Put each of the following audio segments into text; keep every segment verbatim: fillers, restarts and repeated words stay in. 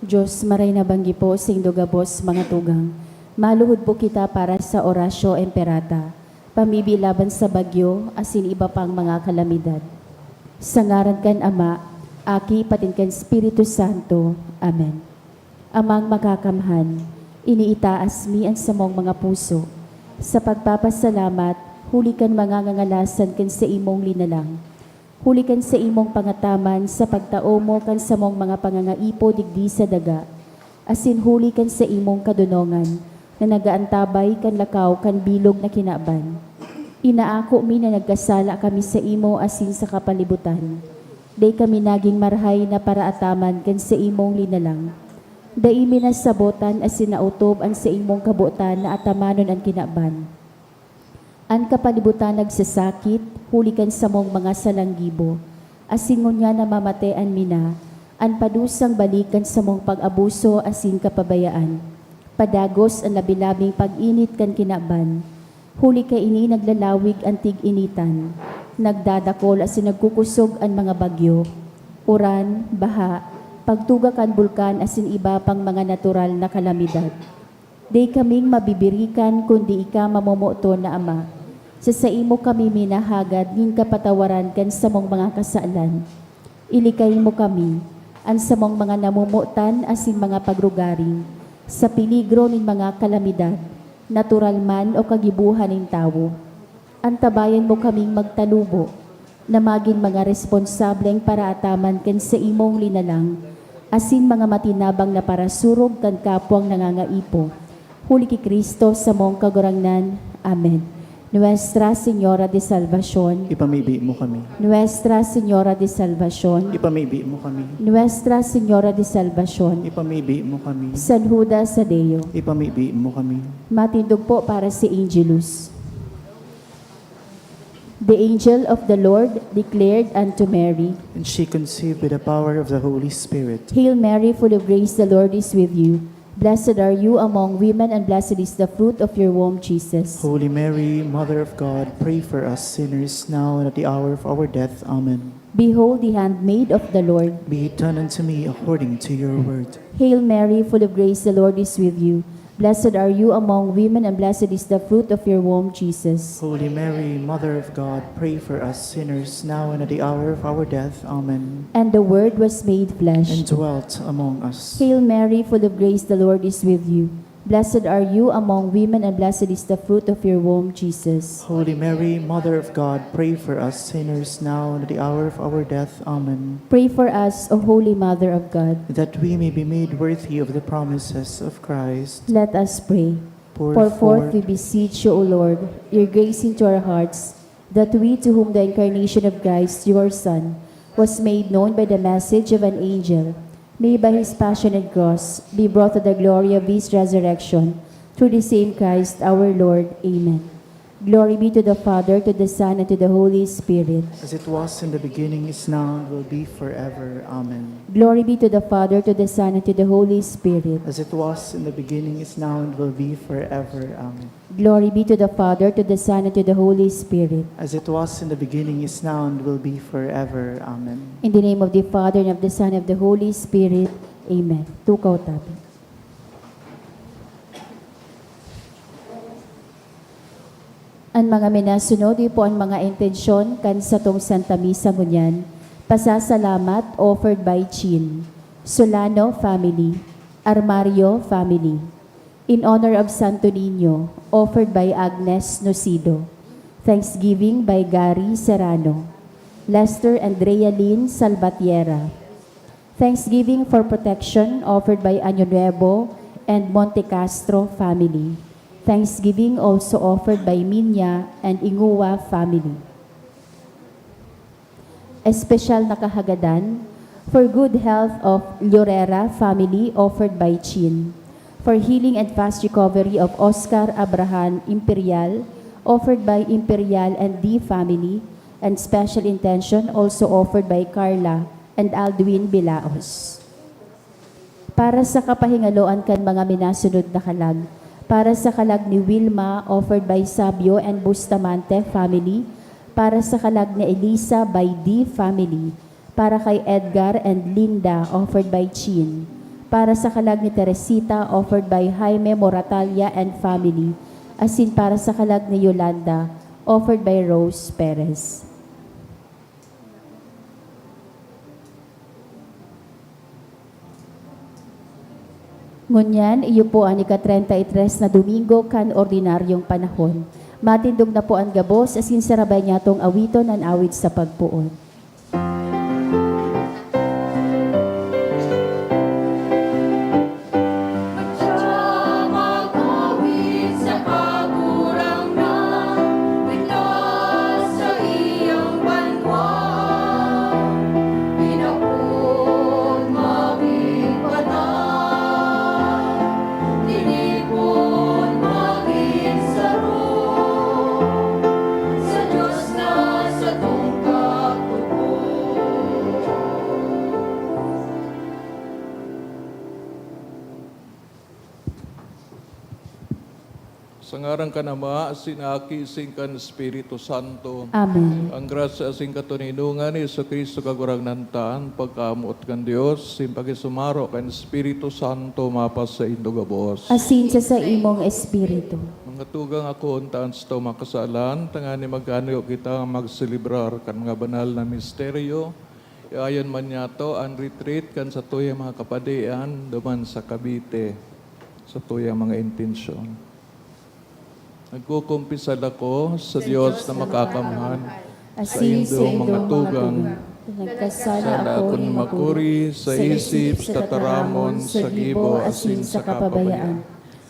Diyos, maray na banggi po saindo gabos, mga tugang. Maluhod po kita para sa Oratio Imperata, pamibi laban sa bagyo, asin iba pang mga kalamidad. Sa ngaran kan Ama, Aki, patin kan Espiritu Santo. Amen. Amang Makakamhan, iniitaas mi an samong mga puso sa pagpapasalamat huli kan mga ngangalasan kan saimong linalang. Huli kan saimong pangataman sa pagtao mo kan samong mga pangangaipo digdi sa daga, asin huli kan saimong kadonongan na nag-aantabay kan lakaw kan bilog na kinaban. Inaako mi na nagkasala kami saimo asin sa kapalibutan. Dai kami nagin marahay na paraataman kan saimong linalang. Dai mi nasabotan asin naotob an saimong kabotan na atamanon an kinaban. An kapalibutan nagsasakit huli kan samong mga salang gibo, asin ngunyan namamatean mi na an padusang balik kan samong pag-abuso asin kapabayaan. Padagos an labi-labing pag-init kan kinaban, huli kaini naglalawig an tig-initan, nagdadakol asin nagkukusog an mga bagyo, uran, baha, pagtuga kan bulkan asin iba pang mga natural na kalamidad. Dai kaming mabibirikan kundi ika, mamomoton na Ama. Sa saimo kami minahagad nin kapatawaran kan samong mga kasalan. Ilikay mo kami, an samong mga namomotan asin mga pagrugaring, sa peligro nin mga kalamidad, natural man o kagibohan nin tawo. Antabayan mo kaming magtalubo, na magin mga responsableng paraataman kan saimong linalang, asin mga matinabang na parasurog kan kapwang nangangaipo. Huli ki Cristo samong Kagurangnan. Amen. Nuestra Señora de Salvacion. Ipamibi mo kami. Nuestra Señora de Salvacion. Ipamibi mo kami. Nuestra Señora de Salvacion. Ipamibi mo kami. San Judas Tadeo. Ipamibi mo kami. Matindog po para sa Angelus. The angel of the Lord declared unto Mary, And she conceived by the power of the Holy Spirit. Hail Mary, full of grace, the Lord is with you. Blessed are you among women, and blessed is the fruit of your womb, Jesus. Holy Mary, Mother of God, pray for us sinners now and at the hour of our death. Amen. Behold the handmaid of the Lord. Be it done unto me according to your word. Hail Mary, full of grace, the Lord is with you. Blessed are you among women, and blessed is the fruit of your womb, Jesus. Holy Mary, Mother of God, pray for us sinners now and at the hour of our death. Amen. And the Word was made flesh. And dwelt among us. Hail Mary, full of grace, the Lord is with you. Blessed are you among women, and blessed is the fruit of your womb, Jesus. Holy Mary, Mother of God, pray for us sinners now and at the hour of our death. Amen. Pray for us, O Holy Mother of God. That we may be made worthy of the promises of Christ. Let us pray. Pour forth, we beseech you, O Lord, your grace into our hearts, that we, to whom the incarnation of Christ, your Son, was made known by the message of an angel, may by his passion and cross be brought to the glory of his resurrection, through the same Christ our Lord. Amen. Glory be to the Father, to the Son, and to the Holy Spirit. As it was in the beginning, is now, and will be forever. Amen. Glory be to the Father, to the Son, and to the Holy Spirit. As it was in the beginning, is now, and will be forever. Amen. Glory be to the Father, to the Son, and to the Holy Spirit. As it was in the beginning, is now, and will be forever. Amen. In the name of the Father, and of the Son, and of the Holy Spirit. Amen. Tukaw tabi. An mga minasunod, iyo po an mga intensyon kan satong Santa Misa ngunyan. Pasasalamat, offered by Chin. Solano family. Armario family. In honor of Santo Niño, offered by Agnes Nocido. Thanksgiving by Gary Serrano. Lester and Rhea Lynn Salvatierra. Thanksgiving for protection offered by Año Nuevo and Monte Castro family. Thanksgiving also offered by Minya and Ingua family. Espesyal na kahagadan for good health of Llorera family, offered by Chin. For healing and fast recovery of Oscar Abraham Imperial, offered by Imperial and D family, and special intention also offered by Carla and Aldwin Bilaos. Para sa kapahingaloan kan mga minasunod na kalag, para sa kalag ni Wilma, offered by Sabio and Bustamante family, para sa kalag ni Elisa by D family, para kay Edgar and Linda, offered by Chin, Para sa kalag ni Teresita, offered by Jaime Moratalia and family, asin para sa kalag ni Yolanda, offered by Rose Perez. Ngunyan, iyo po an ika-treinta y tres na Domingo kan ordinaryong panahon. Matindog na po an gabos asin sarabay niyatong awiton an awit sa pagpoon. Sa ngaran kan Ama, asin Aki, asin kan Espiritu Santo. Amen. Ang grasya asin katoninongan ni Jesu-Cristo Kagurangnan ta, an pagkamoot kan Dios, asin pakisumaro kan Espiritu Santo, mapasaindo gabos. Asin sa saimong espiritu. Mga tugang, ako untaan sa mga kasalan, tanganing magkaniyo kita magselebrar kan mga banal na misteryo. Ayon man niyato an retreat kan satuyang mga kapadian duman sa Cavite, satuyang mga intensyon. Nagkukumpisal ako sa Dios na makakamhan, asin sa indong mga tugang, nagkasala ako nin makuri sa isip, sa tataramon, sa gibo, asin sa kapabayaan.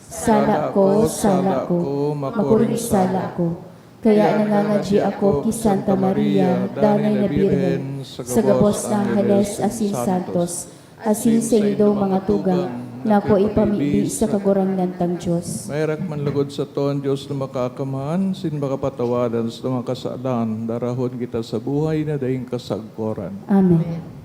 Sala ko, sala ko, makuring sala ko. Kaya nangangadyi ako ki Santa Maria, Danay na Birhen, sa gabos na angeles asin santos, asin sa indong mga tugang, na ako ipamibi sa Kagurangnan tang Dios. Maherak man logod sato an Dios na makakamhan, asin makapatawadan sa mga kasalan, darahon kita sa buhay na daing kasagkoran. Amen.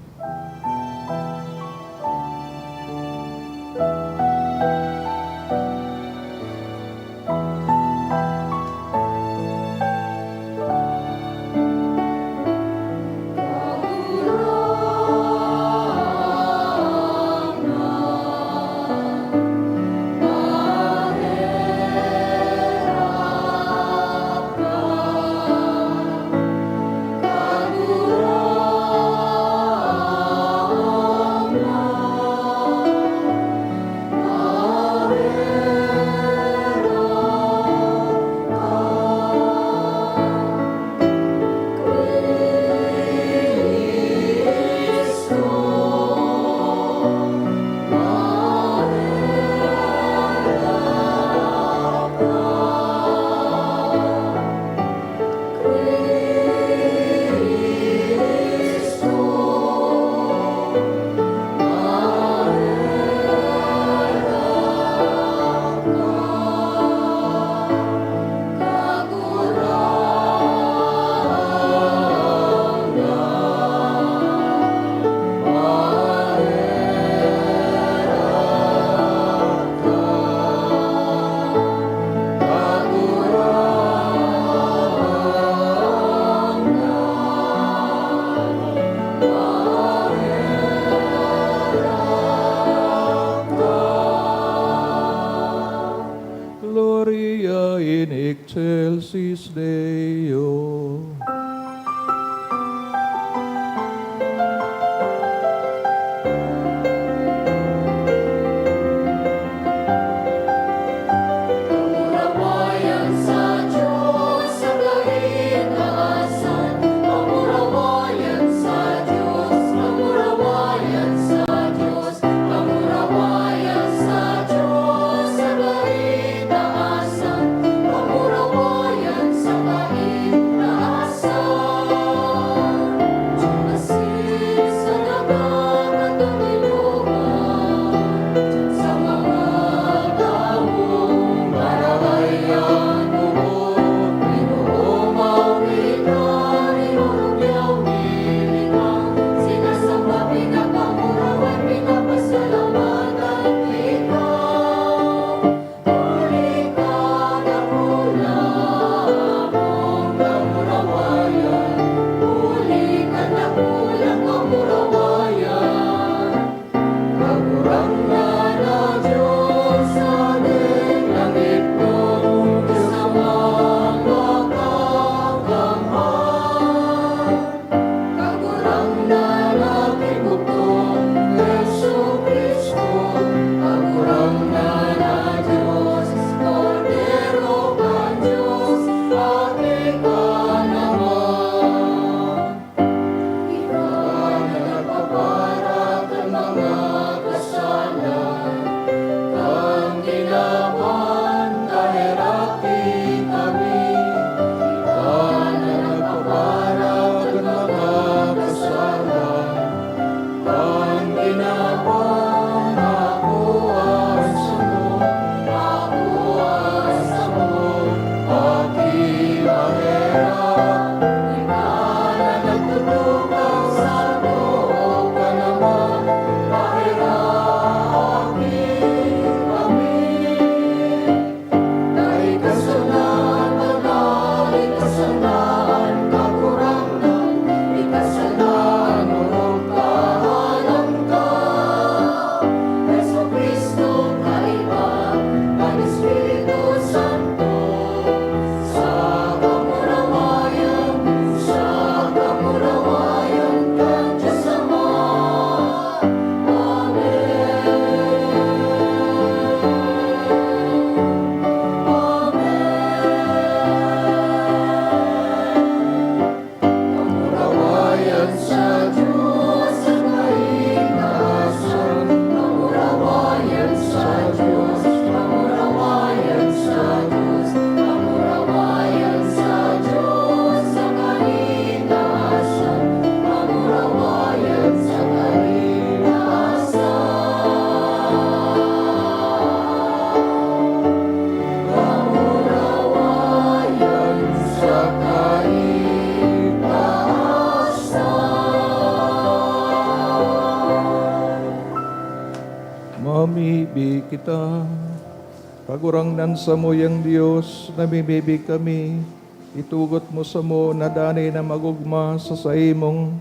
Kita, Kagurangnan, samuyang Dios, namimibi kami, itugot mo samo na danay na mag-ogma sa saimong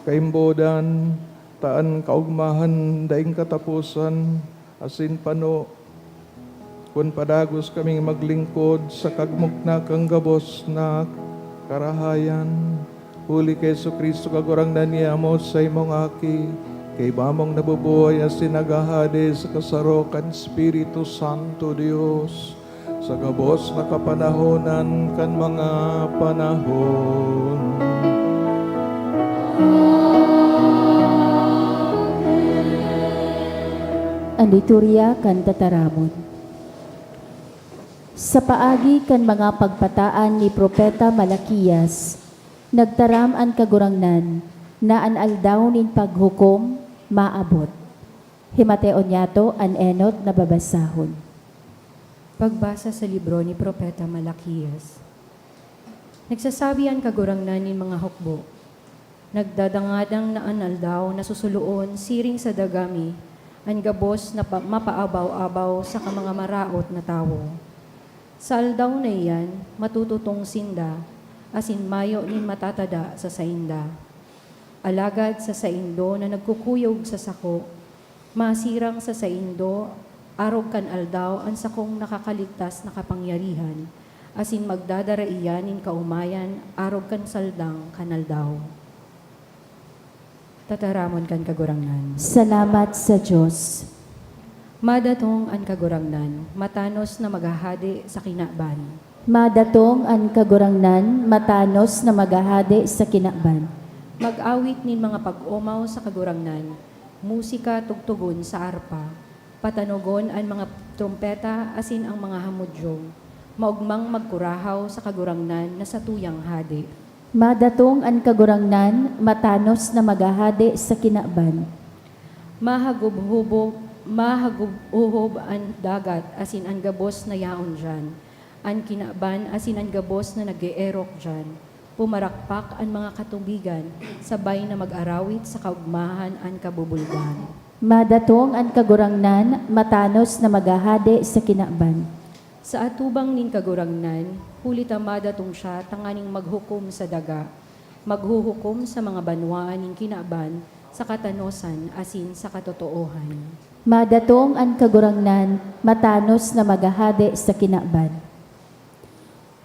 kaimbodan, ta an kaogmahan daing kataposan, asin pano, kun padagos kaming maglingkod sa kagmugna kan gabos na karahayan. Huli ki Jesu-Cristo, Kagurangnan niamo, saimong Aki, kaiba mong nabubuhay asin naghahade sa kasaro kan Espiritu Santo Dios, sa gabos na kapanahonan kan mga panahon. An Liturya kan Tataramon. Sa paagi kan mga pagpataan ni Propeta Malaquias, nagtaram an Kagurangnan na an aldaw nin paghukom maabot. Himateon niyato an enot na babasahon. Pagbasa sa libro ni Propeta Malaquias. Nagsasabi an Kagurangnan nin mga hukbo, "Nagdadangadang na an aldaw na susuloon siring sa daga mi an gabos na pa-, mapaabaw-abaw saka mga maraot na tawo. Sa aldaw na iyan, matututong sinda, asin mayo nin matatada sa sainda. Alagad sa saindo na nagkukuyog sa sako, masirang sa saindo arog kan aldaw an sakong nakakaligtas na kapangyarihan, asin magdadara iyan nin kaomayan arog kan saldang kan aldaw." Tataramon kan Kagurangnan. Salamat sa Dios. Madatong an Kagurangnan, matanos na maghahade sa kinaban. Madatong an Kagurangnan, matanos na maghahade sa kinaban. Mag-awit nin mga pag-omaw sa Kagurangnan, musika tugtugon sa arpa, patanogon an mga trompeta asin an mga hamodyong, maogmang magkurahaw sa Kagurangnan na satuyang Hade. Madatong an Kagurangnan, matanos na maghahade sa kinaban. Mahagubhubob, mahagubhuhob an dagat asin an gabos na yaon diyan, an kinaban asin an gabos na nag-eerok diyan. Pumarakpak an mga katubigan, sabay na mag-arawit sa kaogmahan an kabubulgan. Madatong an Kagurangnan, matanos na maghahade sa kinaban. Sa atubang nin Kagurangnan, huli ta madatong siya tanganing maghukom sa daga, maghuhukom sa mga banwaan nin kinaban sa katanosan asin sa katotoohan. Madatong an Kagurangnan, matanos na maghahade sa kinaban.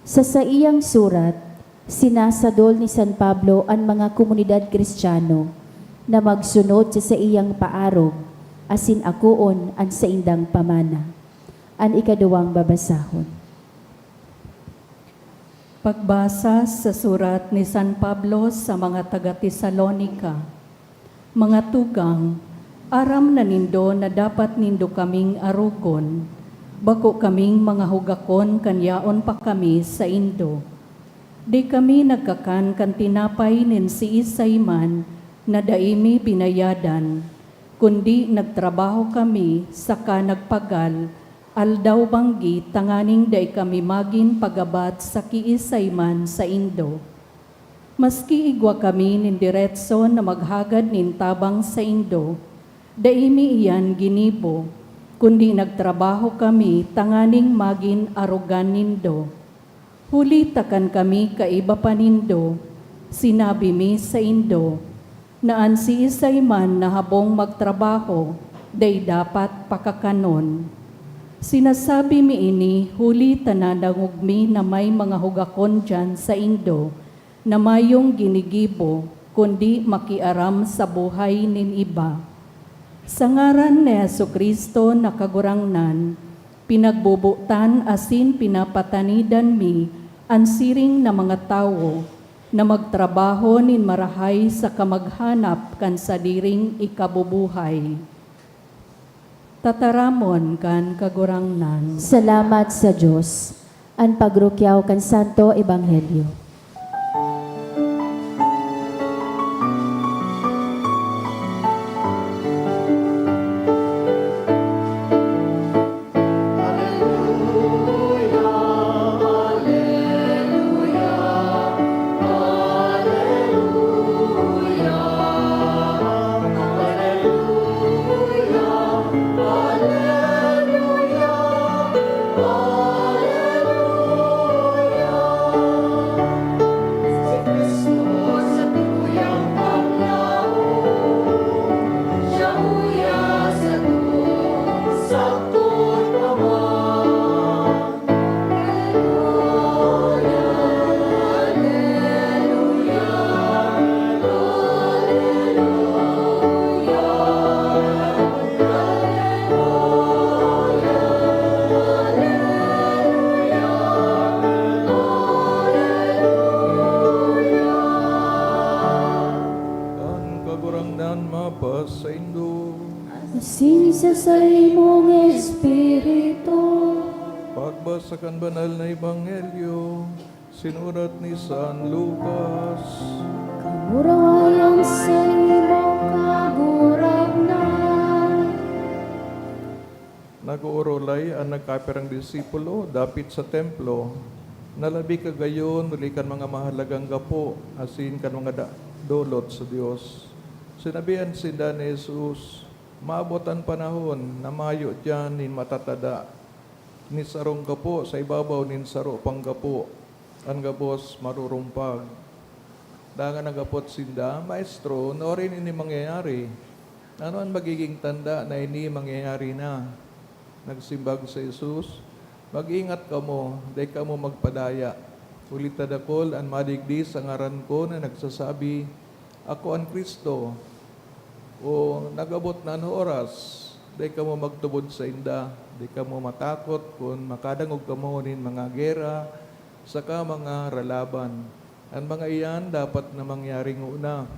Sa saiyang surat, sinasadol ni San Pablo an mga komunidad Cristiano na magsunod sa saiyang paarog asin akoon an saindang pamana. An ikaduwang babasahon. Pagbasa sa surat ni San Pablo sa mga taga Tesalonica. Mga tugang, aram na nindo na dapat nindo kaming arogon, bako kaming mga hugakon kan yaon pa kami saindo. Di kami nagkakan kan tinapay nin siisay man na dai mi binayadan, kundi nagtrabaho kami saka nagpagal aldaw-banggi tanganing dai kami magin pagabat sa kiisay man saindo. Maski igwa kami nin diretso na maghagad nin tabang saindo, dai mi iyan ginibo, kundi nagtrabaho kami tanganing magin arogan nindo. Huli ta kan kami kaiba pa nindo, sinabi mi saindo, na an siisay man na habong magtrabaho, dai dapat pakakanon. Sinasabi mi ini huli ta nadangog mi na may mga hugakon diyan saindo na mayong ginigibo, kundi makiaram sa buhay nin iba. Sa ngaran ni Jesu-Cristo na Kagurangnan, pinagbobotan asin pinapatanidan mi an siring na mga tawo na magtrabaho nin marahay saka maghanap kan sadiring ikabubuhay. Tataramon kan Kagurangnan. Salamat sa Dios. An pagrukyaw kan Santo Ebanghelyo. Asin sa saimong Espiritu. Pagbasa kan Banal na Ebanghelyo, sinurat ni San Lucas. Kamurawayan sa imo, Kagurangnan. Nag-oorolay an nagkapirang disipulo dapit sa Templo, na labi kagayon huli kan mga mahalagang gapo asin kan mga da- dolot sa Dios. Sinabihan sinda ni Jesus, "Maabot an panahon na mayo diyan nin matatada ni sarong gapo sa ibabaw nin saro pang gapo, an gabos marurumpag." Dangan naghapot sinda, "Maestro, nuarin ini mangyayari? Ano an magiging tanda na ini mangyayari na?" Nagsimbag si Jesus, "Mag-ingat kamo, dai kamo magpadaya. Huli ta dakul an madigdi sa ngaran ko na nagsasabi, 'Ako an Cristo,' o, 'Nag-abot na an oras.' Dai kamo magtubod sainda. Dai kamo matakot kun makadangog kamo nin mga gera saka mga ralaban. An mga iyan dapat na mangyari ngona,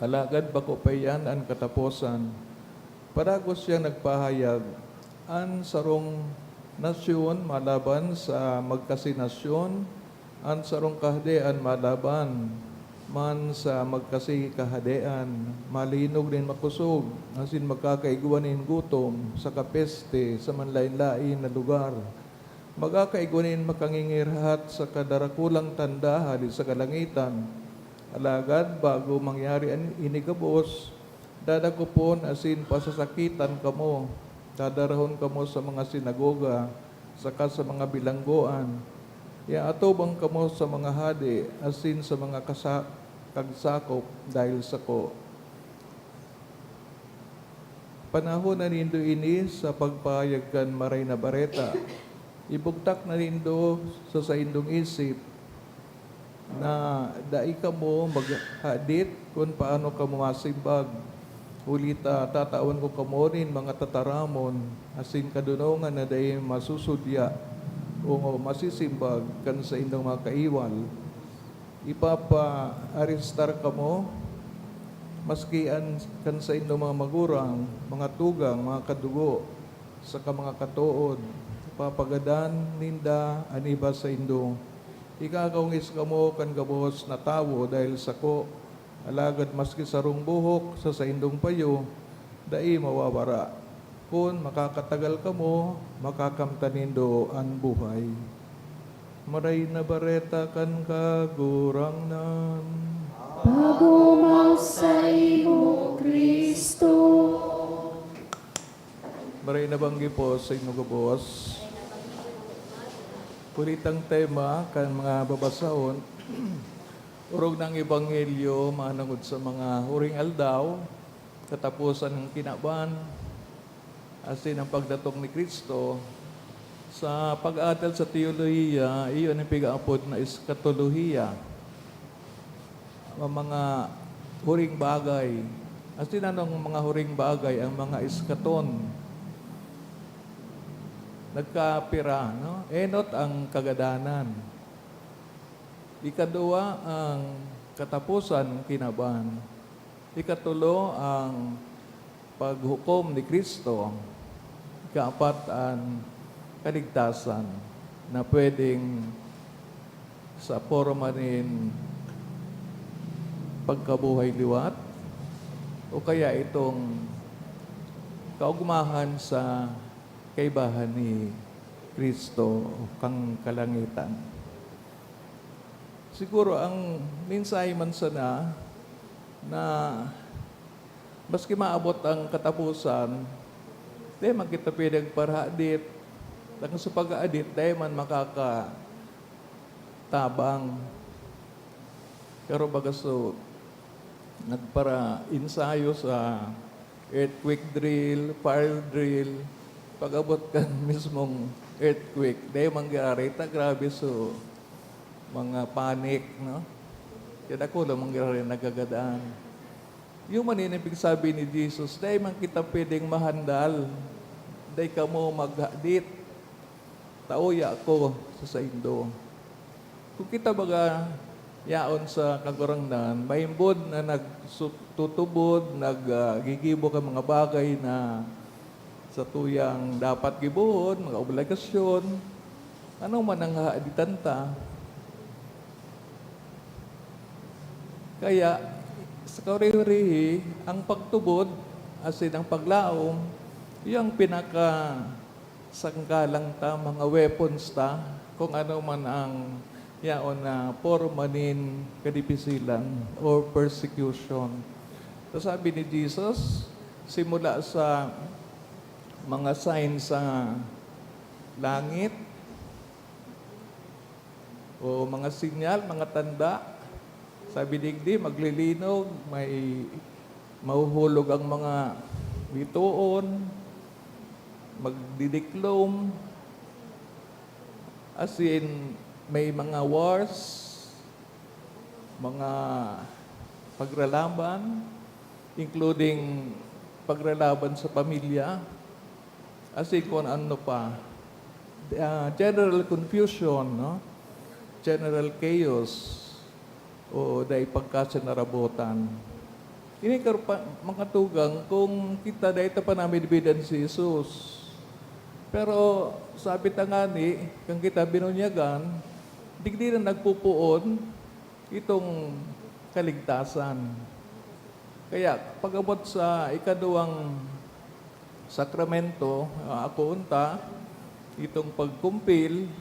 alagad bako pa iyan an kataposan." Padagos siyang nagpahayag, "An sarong nasyon malaban sa magkasinasyon, an sarong kahadean malaban man sa magkasikahadean, malinog nin makosog, asin magkakaigwa nin gutom saka peste sa manlaen-laen na lugar. Magkakaigwa nin makangingirhat saka darakulang tanda hale sa kalangitan. Alagad bago mangyari an ini gabos, dadakopon asin pasasakitan kamo. Dadarahon kamo sa mga sinagoga saka sa mga bilanggoan. Iaatubang kamo sa mga hade asin sa mga kasa- kagsakop dahil sako." Panahon na nindo ini sa pagpahayag kan Maray na Bareta. Ibugtak na nindo sa saindong isip na dai kamo maghadit kun paano kamo masimbag. Huli ta tatawan ko kamo nin mga tataramon asin kadonongan na dai masusudya o masisimbag kan saindong mga kaiwal. Ipapaarestar kamo, maski an kan saindong mga magurang, mga tugang, mga kadugo, saka mga katood. Papagadan ninda an iba saindo. Ikakaongis kamo kan gabos na tawo dahel sako, alagad maski sarong buhok sa saindong payo, dai mawawara. Kun makakatagal kamo, makakamtan nindo an buhay. Maray na Bareta kan Kagurangnan. Pag-omaw saimo, Cristo. Maray na banggi po sa inyo gabos. Pulitang tema kan mga babasahon, orog ng Ebanghelyo manangod sa mga huring aldaw, kataposan ng kinaban, asin ang pagdatong ni Cristo. Sa pag-atel sa teolohiya, iyon ang pigaapod na eskatolohiya. Ang mga huring bagay. Asin anong mga huring bagay? Ang mga eskaton. Nagkapira, no? Enot ang kagadanan. Ikaduwa ang kataposan ng kinaban. Ikatulo ang paghukom ni Cristo. Ikaapat an kaligtasan na pwedeng sa porma nin pagkabuhay liwat o kaya itong kaugmahan sa kaibahan ni Cristo o kang kalangitan. Siguro ang mensahe man sana na maski maabot ang kataposan, dai man kita pwedeng parahadit. Ang sa pag-aadit, dai man makakatabang. Pero baga so, nagpara-ensayo sa earthquake drill, fire drill. Pag-abot kan mismong earthquake, dai mangyari ta, grabe so, mga panic, no? Kaya ako lang mangyari nagagadaan. Yung man yun, ibig sabi ni Jesus, dai man kita pwedeng mahandal. Dai kamo maghadit. Ta uya ako sa saindo. Kung kita baga yaon sa Kagurangnan, maimbod na nagsu-, tutubod, nag, ah, gigibo kan mga bagay na satuyang dapat gibohon, mga obligasyon, ano man ang hahaditan ta. Kaya, sa kaurihi-urihi, ang pagtubod, asin ang paglaom, iyang pinaka sangkalang ta, mga weapons ta, kung ano man ang yaon na porma nin kadipisilan or persecution. So, sabi ni Jesus, simula sa mga sign sa langit, o mga sinyal, mga tanda, sabi digdi, maglilinog, may mahuhulog ang mga bitoon, magdidiklom, as in, may mga wars, mga pagralaban, including pagralaban sa pamilya, as in, kung ano pa. Ah, general confusion, no? General chaos, o dai pagkasinarabotan. Ini kar-, pa-, mga tugang, kung kita dai ta pa namidbidan si Jesus. Pero sabi ta ngani, kan kita binunyagan, digdi na nagpupoon itong kaligtasan. Kaya, pag-abot sa ikaduwang sakramento, ah, ako unta, itong pagkumpil,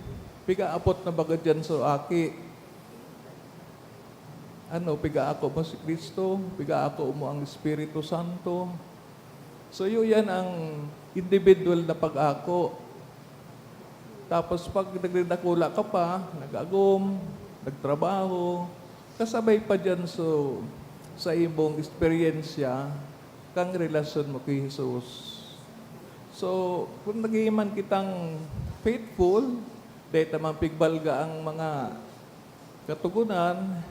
pigaapot na baga diyan so aki. Ano, pigaako mo si Cristo? Pigaako mo ang Espiritu Santo? So, iyo yan ang individual na pag-ako. Tapos, pag nagdadakula ka pa, nag-agom, nagtrabaho, kasabay pa diyan so, sa imong eksperyensya, kang relasyon mo ki Jesus. So, kung naghihiman kitang faithful, dai ta man pigbalga ang mga Katogonan,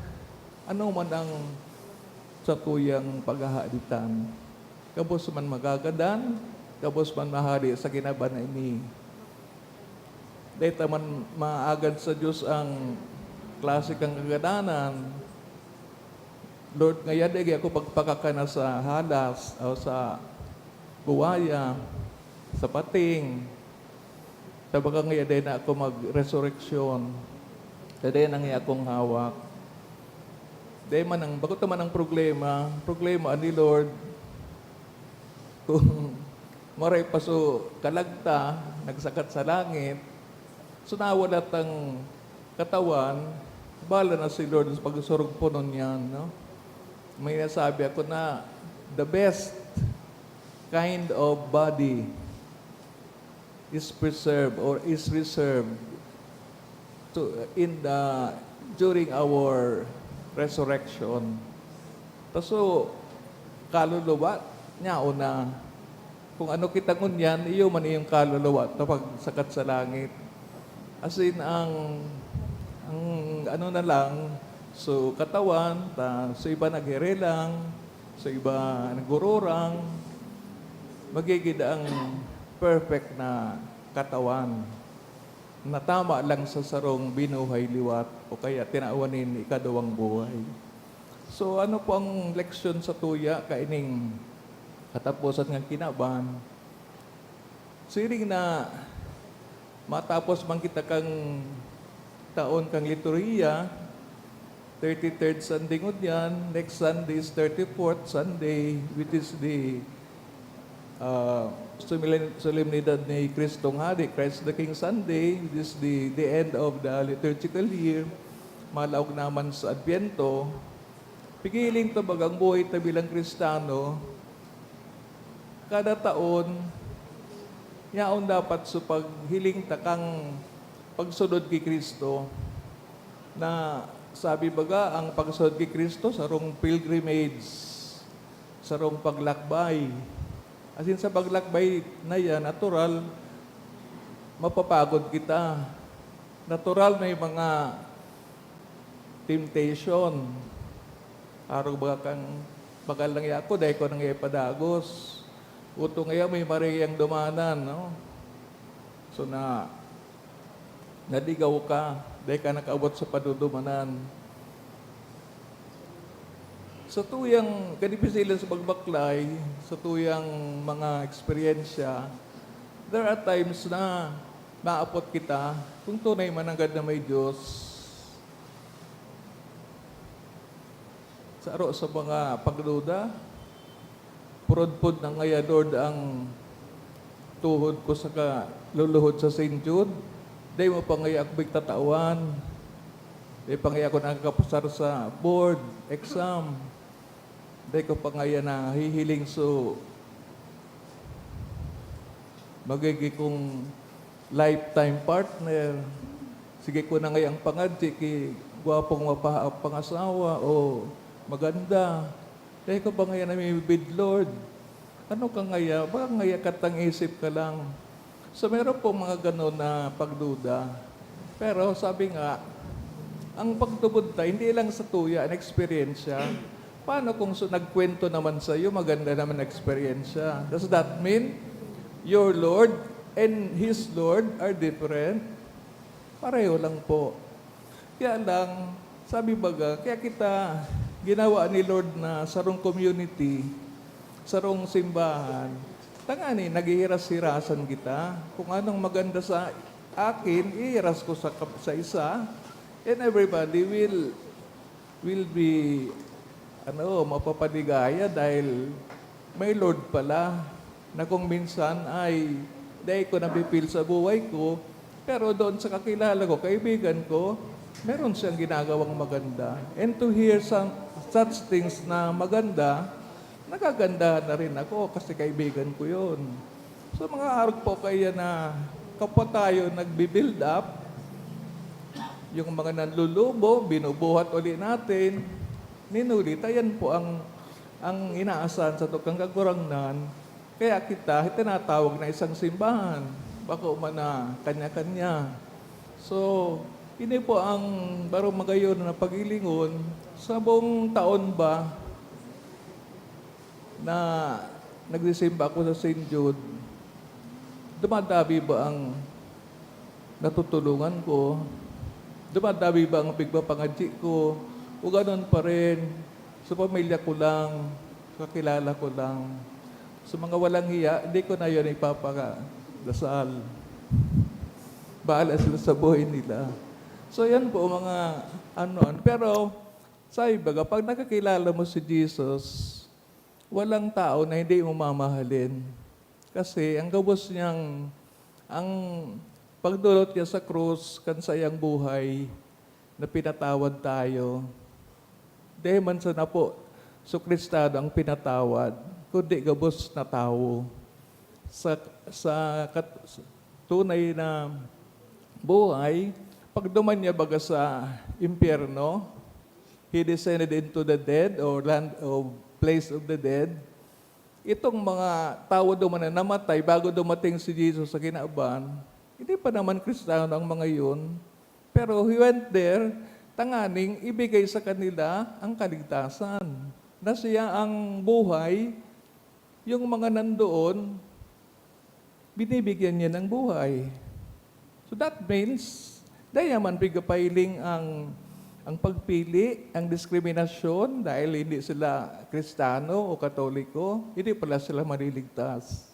ano man ang satuyang paghahaditan, gabos man magagadan, gabos man mahade sa kinaban na ini. Dai ta man maagad sa Dios ang klase kan kagadanan. Lord, ngaya dai ako pagpakakana sa halas o sa buwaya, sa pating. Sa baka ngaya dai na ako mag-resurrection. Sa dai na ngaya akong hawak. Dai man ang, bako ta man ang problema. Problema ni Lord. Kung maray pa so kalag ta, nagsakat sa langit, so nawala tang katawan, bala na si Lord sa pagsurugponon niyan, no? May nasabi ako na the best kind of body is preserved or is reserved to, in the, during our resurrection. Taso, kaluluwa, niya una. Kung ano kita ngunyan, iyo man iyong kaluluwa na pagsakat sa langit. As in, ang, ang ano na lang, so katawan, ta, so iba naghirelang, so iba nagururang, magigid ang perfect na katawan na tama lang sa sarong binuhay liwat o kaya tinawan nin ikaduwang buhay. So, ano po ang leksyon sa tuya kaining kataposan ng kinaban? Siring na matapos man kita kang taon kang liturhiya, thirty-third Sunday ngunyan, next Sunday is thirty-fourth Sunday, which is the, ah, solemn-, solemnidad ni Kristong Hade, Christ the King Sunday, which is the, the end of the liturgical year, malaog naman sa Adbyento. Pigiling ta bagang buhay ta bilang Kristiyano, kada taon, yaon dapat sa paghiling ta kang pagsunod ki Cristo, na sabi baga, ang pagsunod ki Cristo sarong pilgrimage, sarong paglakbay. As in, sa paglakbay na yan, natural, mapapagod kita. Natural, may mga temptation. Arog baga kang, "Bagal lang ya ako, dai ko nang ipadagos." Utong ngaya may mariyang dumanan, no? So na, naligaw ka, dai ka nakaabot sa padudumanan. Sa tuyang kadipisilan sa pagbaklay, sa tuyang mga eksperyensya, there are times na maapot kita kung tunay man nanggad na may Diyos. Sa aro sa mga pagduda, purod-pud na ngaya, Lord, ang tuhod ko sa kaluluhod sa Saint Jude. Dai mo pa ngaya ako pigtatawan. Dai pa ngaya ako nakakapasar sa board, exam. Dai ko pa ngaya nahihiling so magiging kong lifetime partner. Sige ko na ngayang pangadji ki gwapong mapa-, pangasawa o maganda. Dai ko pa ngaya namimibid, Lord. Ano ka ngaya? Baka ngaya katang isip ka lang. So, meron pong mga ganon na pagduda. Pero sabi nga, ang pagtubod ta, hindi lang sa tuya, ang eksperyensya. Paano kung so, nagkwento naman sa'yo, maganda naman na eksperyensya? Does that mean your Lord and His Lord are different? Pareho lang po. Kaya lang, sabi baga, kaya kita ginawa ni Lord na sarong community, sarong simbahan, tangani, naghihiras-hirasan kita. Kung anong maganda sa akin, ihiras ko sa kap-, sa isa, and everybody will, will be, ano, mapapaligaya dahil may Lord pala na kung minsan ay dai ko nafe-feel sa buhay ko, pero doon sa kakilala ko, kaibigan ko, meron siyang ginagawang maganda. And to hear some, such things na maganda, nagagandahan na rin ako kasi kaibigan ko yun. So, mga arog po kaya na kapwa tayo nagbi-build up, yung mga nanlulubo, binubuhat uli natin, ninulita. Yan po ang, ang inaasahan sa tukang kagurangnan. Kaya kita, tinatawag na isang simbahan. Bako man na kanya-kanya. So, ini po ang baro magayon na paghilingon sa buong taon ba na nagsisimba ako sa Saint Jude, dumadabi ba ang natutulungan ko? Dumadabi ba ang pigpapangadji ko? O ganon pa rin, sa pamilya ko lang, kakilala ko lang. Sa mga walang hiya, hindi ko na yun ipapakadasal. Bahala sila sa buhay nila. So, yan po, mga ano. Pero, sa iba, kapag nakakilala mo si Jesus, walang tao na hindi mo mamahalin. Kasi ang gabos niyang, ang pagdolot niya sa krus kan saiyang buhay na pinatawad tayo. Dai man sana po so Kristano ang pinatawad, kundi gabos na tawo. Sa, sa kat-, tunay na buhay, pagduman niya baga sa impyerno, he descended into the dead or land, or place of the dead. Itong mga tawo duman na namatay bago dumating si Jesus sa kinaban, hindi pa naman Kristiyano ang mga yun. Pero he went there tanganing ibigay sa kanila ang kaligtasan. Na siya ang buhay, yung mga nandoon, binibigyan niya ng buhay. So that means, dai man pigpapailing ang, ang pagpili, ang diskriminasyon dahil hindi sila Kristiyano o Katoliko, hindi pala sila maliligtas.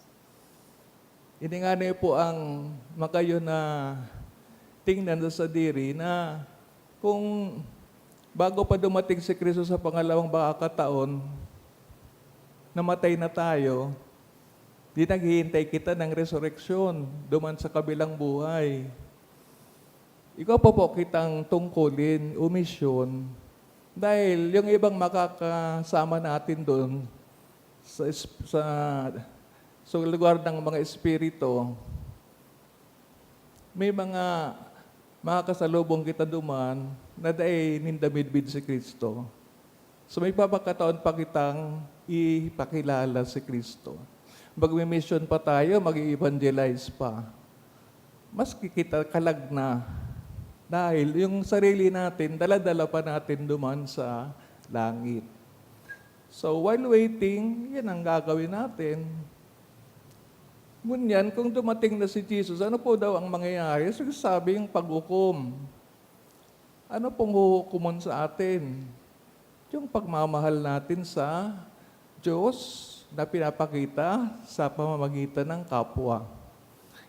Ini ngani po ang magayon na tingnan sa sadiri na kung bago pa dumating si Kristo sa pangalawang pagkakataon, namatay na tayo, di naghihintay kita ng resureksyon duman sa kabilang buhay. Ikaw pa po kitang tungkulin o misyon dahil yung ibang makakasama natin doon sa es-, sa, sa lugar ng mga espiritu, may mga makakasalubong kita duman na dai ninda midbid si Kristo. So, may papagkataon pa kitang ipakilala si Kristo. Magmi-mission pa tayo, mag-i-evangelize pa. Maski kita kalag na, dahil yung sarili natin, dala-dala pa natin duman sa langit. So, while waiting, yan ang gagawin natin. Ngunyan, kung dumating na si Jesus, ano po daw ang mangyayari? So, sabi yung paghukom. Ano pong huhukomon sa atin? Yung pagmamahal natin sa Diyos na pinapakita sa pamamagitan ng kapwa.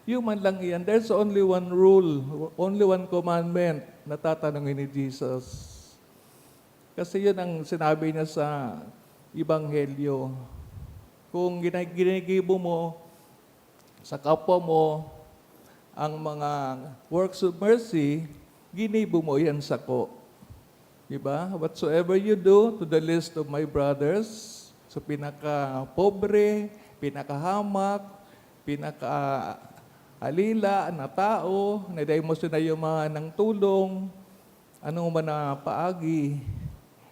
Human lang iyan. There's only one rule, only one commandment na tatanungin ni Jesus. Kasi yun ang sinabi niya sa Ebanghelyo. Kung gina-, ginigibo mo sa kapwa mo ang mga works of mercy, ginibo mo yan sako. Di ba? "Whatsoever you do to the least of my brothers," sa pinakapobre, pinakahamak, pinakaalila na tao, na dai mo sinayumahan ng tulong, ano man na paagi,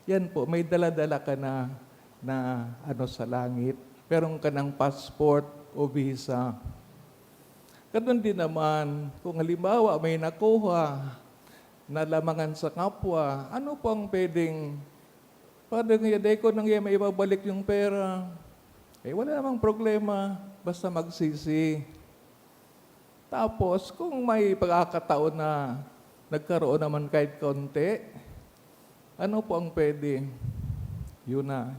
yan po, may dala-dala ka na, na ano sa langit. Meron ka ng passport o visa. Ganun din naman, kung halimbawa may nakuha na lamangan sa kapwa, ano po ang pwedeng, "Father, ngaya dai ko nang iya maibabalik yung pera." Eh, wala namang problema, basta magsisi. Tapos, kung may pagkakataon na nagkaroon naman kahit kaunti, ano po ang pwede? Yun na.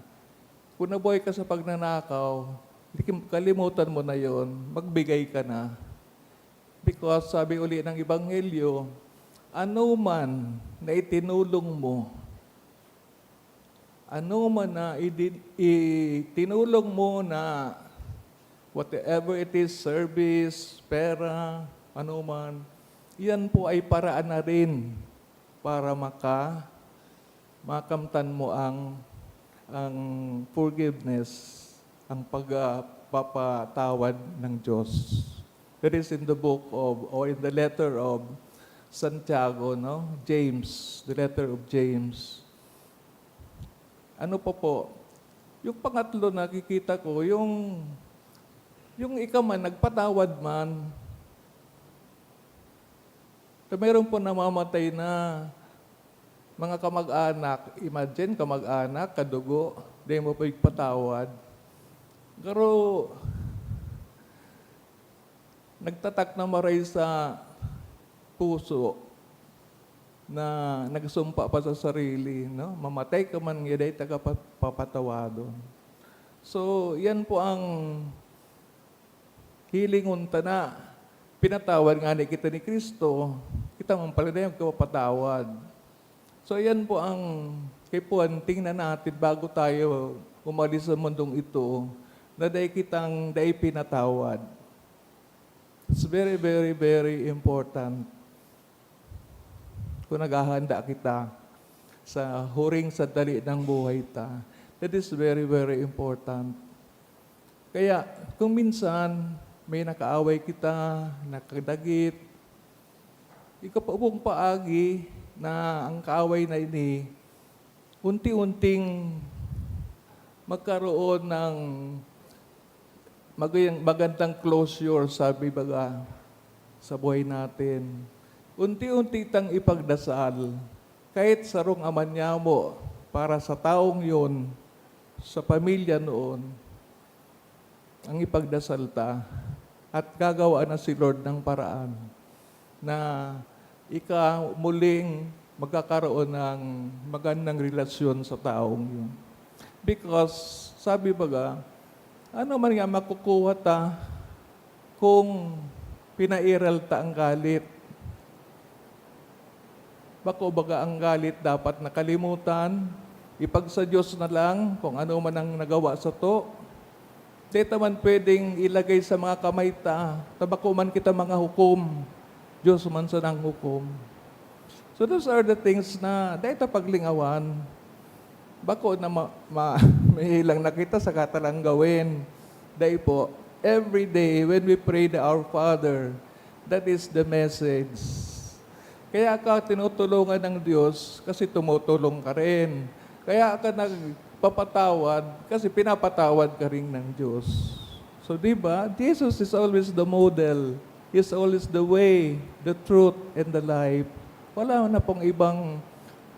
Kung nabuhay ka sa pagnanakaw, likim-, kalimutan mo na yon, magbigay ka na. Because sabi uli ng Ebanghelyo, "Ano man na itinulong mo, ano man na idi-, itinulong mo na whatever it is, service, pera, ano man, iyan po ay paraan na rin para maka-, makamtan mo ang, ang forgiveness, ang pagpapatawad ng Diyos." That is in the book of, or in the letter of Santiago, no? James, the letter of James. Ano pa po? Yung pangatlo, nakikita ko, yung, yung ika man, nagpatawad man. So, meron po namamatay na mga kamag-anak. Imagine, kamag-anak, kadugo, di mo pigpatawad. Pero, nagtatak na maray sa puso na nagsumpa pa sa sarili, no? Mamatay ka man, ngaya dai ta ka pa-, papatawadon. So, yan po ang hilingon ta na. Pinatawad ngani kita ni Cristo, kita man pala na yung kapatawad. So, yan po ang kaipuhan, tingnan natin bago tayo umalis sa mundong ito, na dai kitang dai pinatawad. It's very, very, very important. Kung naghahanda kita sa huring sandali ng buhay ta, that is very, very important. Kaya, kung minsan may nakaaway kita, nakadagit, ika pa pong paagi na ang kaaway na ini, unti-unting magkaroon ng magayang, magandang closure, sabi baga, sa buhay natin. Unti-unti tang ipagdasal, kahit sarong amanyamo para sa taong yon, sa pamilya noon, ang ipagdasal ta, at gagawa na si Lord ng paraan na ika muling magkakaroon ng magandang relasyon sa taong yun. Because, sabi baga, ano man nga makukuha ta kung pinairal ta ang galit? Bako baga ang galit dapat nakalimutan, ipagsa Diyos na lang kung ano man ang nagawa sato. Di ta man pwedeng ilagay sa mga kamay ta, ta bako man kita mga hukom, Diyos man sa nanghukom. So those are the things na dai ta paglingawan. Bako na ma-, ma-, mahilang na kita sa katalang gawin. Dai po. Every day when we pray the Our Father, that is the message. Kaya ka tinutulungan ng Diyos kasi tumutulong ka rin. Kaya ka nagpapatawad kasi pinapatawad ka rin ng Diyos. So, di ba? Jesus is always the model. He's always the way, the truth, and the life. Wala na pong ibang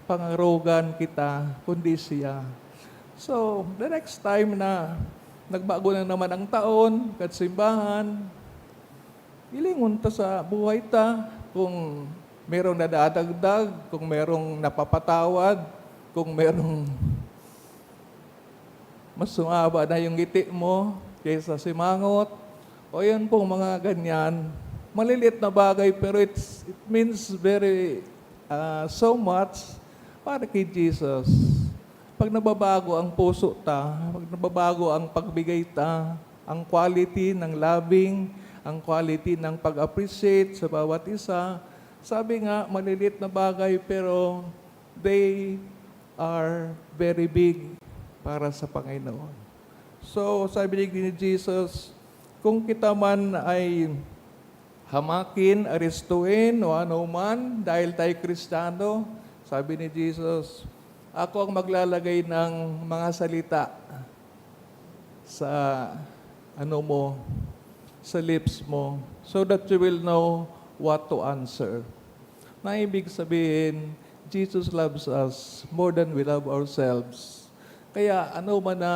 pangarogan kita, kundi siya. So, the next time na nagbago na naman ang taon, kat simbahan, hilingon ta sa buhay ta kung merong nadadagdag, kung merong napapatawad, kung merong Mas humaba na yung ngiti mo kaysa simangot. O yun pong mga ganyan. Malilit na bagay, pero it's, it means very, ah, so much para kay Jesus. Pag nababago ang puso ta, pag nababago ang pagbigay ta, ang quality ng loving, ang quality ng pag-appreciate sa bawat isa, sabi nga, malilit na bagay, pero they are very big para sa Panginoon. So, sabi ni Jesus, kung kita man ay hamakin, arestuin, o ano man, dahil tayo Kristiyano, sabi ni Jesus, "Ako ang maglalagay ng mga salita sa ano mo, sa lips mo, so that you will know what to answer." Na ibig sabihin, Jesus loves us more than we love ourselves. Kaya ano man na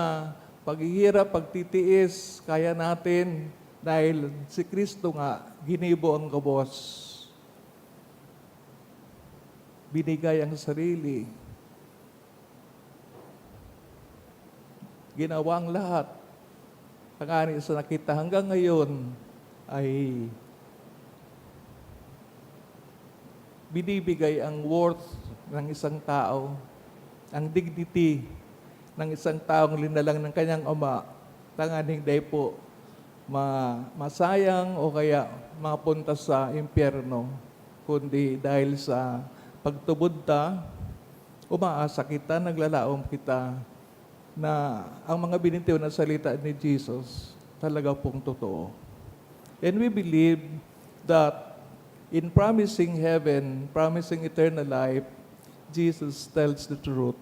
paghihirap, pagtitiis, kaya natin dahil si Kristo nga ginibo ang gabos. Binigay ang sarili. Ginawa ang lahat. Tangani sa nakita hanggang ngayon ay binibigay ang worth ng isang tao, ang dignity ng isang taong linalang ng kanyang ama, tanganing dai po ma-, masayang o kaya mapunta sa impyerno, kundi dahil sa pagtubod ta, umaasa kita, naglalaom kita na ang mga binitiw na salita ni Jesus talaga pong totoo. And we believe that in promising heaven, promising eternal life, Jesus tells the truth.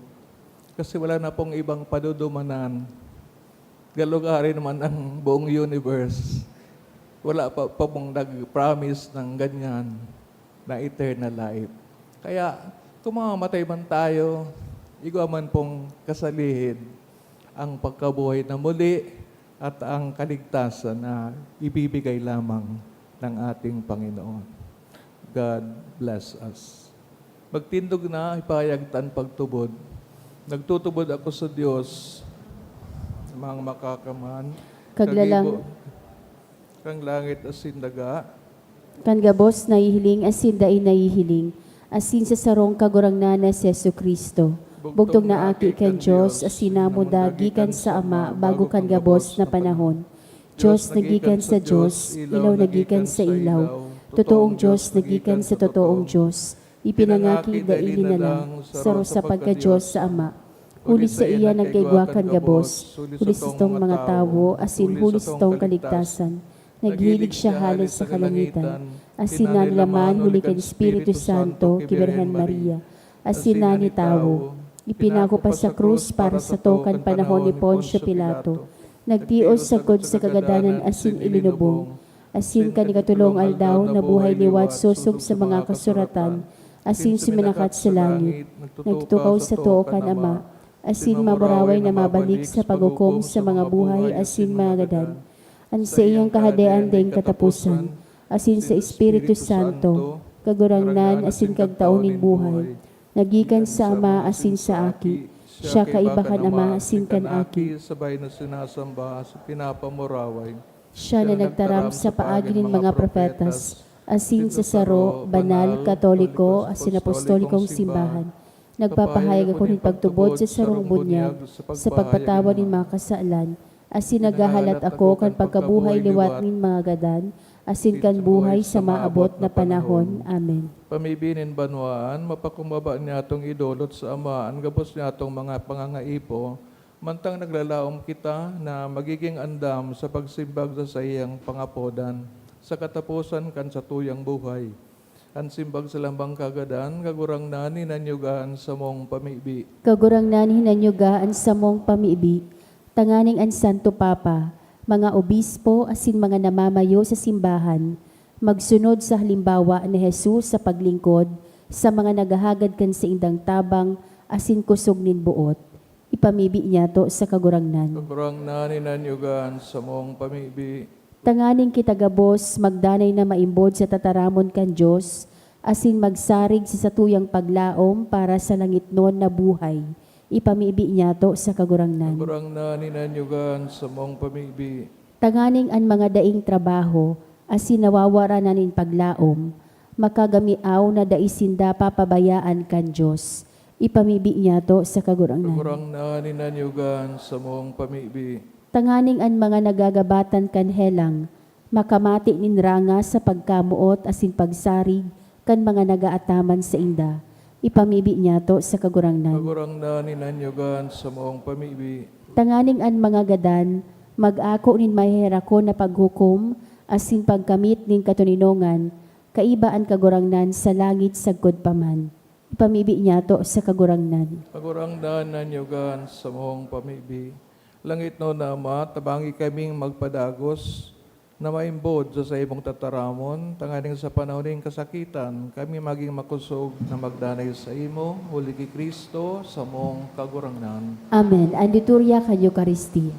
Kasi wala na pong ibang padudumanan. Galugarin man ang buong universe. Wala pa, pa pong nag-promise ng ganyan na eternal life. Kaya, kung mamamatay man tayo, igwa man pong kasalihin ang pagkabuhay na muli at ang kaligtasan na ibibigay lamang ng ating Panginoon. God bless us. Magtindog na, ipahayag ta an pagtubod. Nagtutubod ako sa Dios, amang makakaman, Kaglalang- kagibo kan langit asin daga. Kan gabos nahihiling asin dai nahihiling, asin sa sarong Kagurangnan na si Jesu-Cristo. Bugtong na Aki kan Dios, asin namuda gikan sa Ama bago kan gabos na panahon. Dios na gikan sa Dios, ilaw na gikan sa ilaw, totoong Dios na gikan sa totoong Dios. Ipinangaki dai linalang, saro sa pagka-Dios sa Ama. Huli saiya nagkaigwa kan gabos, huli satong mga tawo, asin huli satong kaligtasan. Naghilig siya hale sa kalangitan, asin nanilaman huli kan Espiritu Santo ki Birhen Maria, asin nani tawo. Ipinako pa sa krus para sato kan panahon ni Poncio Pilato. Nagtios sagkod sa kagadanan asin ilinubong. Asin kan ikatolong aldaw, nabuhay liwat sosog sa mga kasuratan, asin suminakat sa langit. Nagtutukaw sato kan Ama, asin mamuraway na mabalik sa paghukom sa mga buhay asin mga gadan. An saiyang kahadean daing kataposan, asin sa Espiritu Santo, Kagurangnan asin Kagtao nin buhay, na gikan sa Ama asin sa Aki. Siya kaiba kan Ama asin kan Aki. Sabay na sinasamba asin pinapamuraway. Siya na nagtaram sa paagi nin mga propetas, asin sa saro, banal, katoliko, asin apostolikong simbahan. Nagpapahayag ako nin pagtubod sa sarong bunyag sa pagpatawad nin mga kasalan, asin naghahalat ako kan pagkabuhay liwat nin mga gadan, asin kan buhay sa maabot na panahon. Amen. Pamibi nin banwaan, mapakumbaba niyatong idolot sa Ama an gabos niyatong mga pangangaipo, mantang naglalaom kita na magiging andam sa pagsimbag sa saiyang pangapodan sa kataposan kan satuyang buhay. An simbag sa lambang kagadan, Kagurangnan, hinanyuga an samong pamibi. Kagurangnan, hinanyuga an samong pamibi. Tanganing an Santo Papa, mga obispo asin mga namamayo sa simbahan, magsunod sa halimbawa ni Jesus sa paglingkod sa mga naghahagad kan saindang tabang asin kusog nin boot. Ipamibi niyato sa Kagurangnan. Kagurangnan, hinanyuga an samong pamibi. Tanganing kita gabos magdanay na maimbod sa tataramon kan Dios, asin magsarig sa satuyang paglaom para sa langitnon na buhay. Ipamibi niyato sa Kagurangnan. Kagurangnan, hinanyugan sa mong pamibi. Tanganing an mga daing trabaho asin nawawara na nin paglaom, makagamiaw na dai sinda papabayaan kan Dios. Ipamibi niyato sa Kagurangnan. Kagurangnan, hinanyugan sa mong pamibi. Tanganing an mga nagagabatan kan helang makamati nin ranga sa pagkamoot asin pagsarig kan mga nagaataman sainda. Ipamibi niyato sa Kagurangnan. Kagurangnan, hinanyugan sa mong pamibi. Tanganing an mga gadan mag-ako nin maheherakon na paghukom asin pagkamit nin katoninongan, kaiba an Kagurangnan sa langit sagkod pa man. Ipamibi niyato sa Kagurangnan. Kagurangnan, hinanyugan sa mong pamibi. Langitnon na Ama, tabangi kaming magpadagos na maimbod sa saimong tataramon, tanganing sa panahon nin kasakitan, kami magin makosog na magdanay saimo, huli ki Cristo, samong Kagurangnan. Amen. An Liturya kan Eukaristia.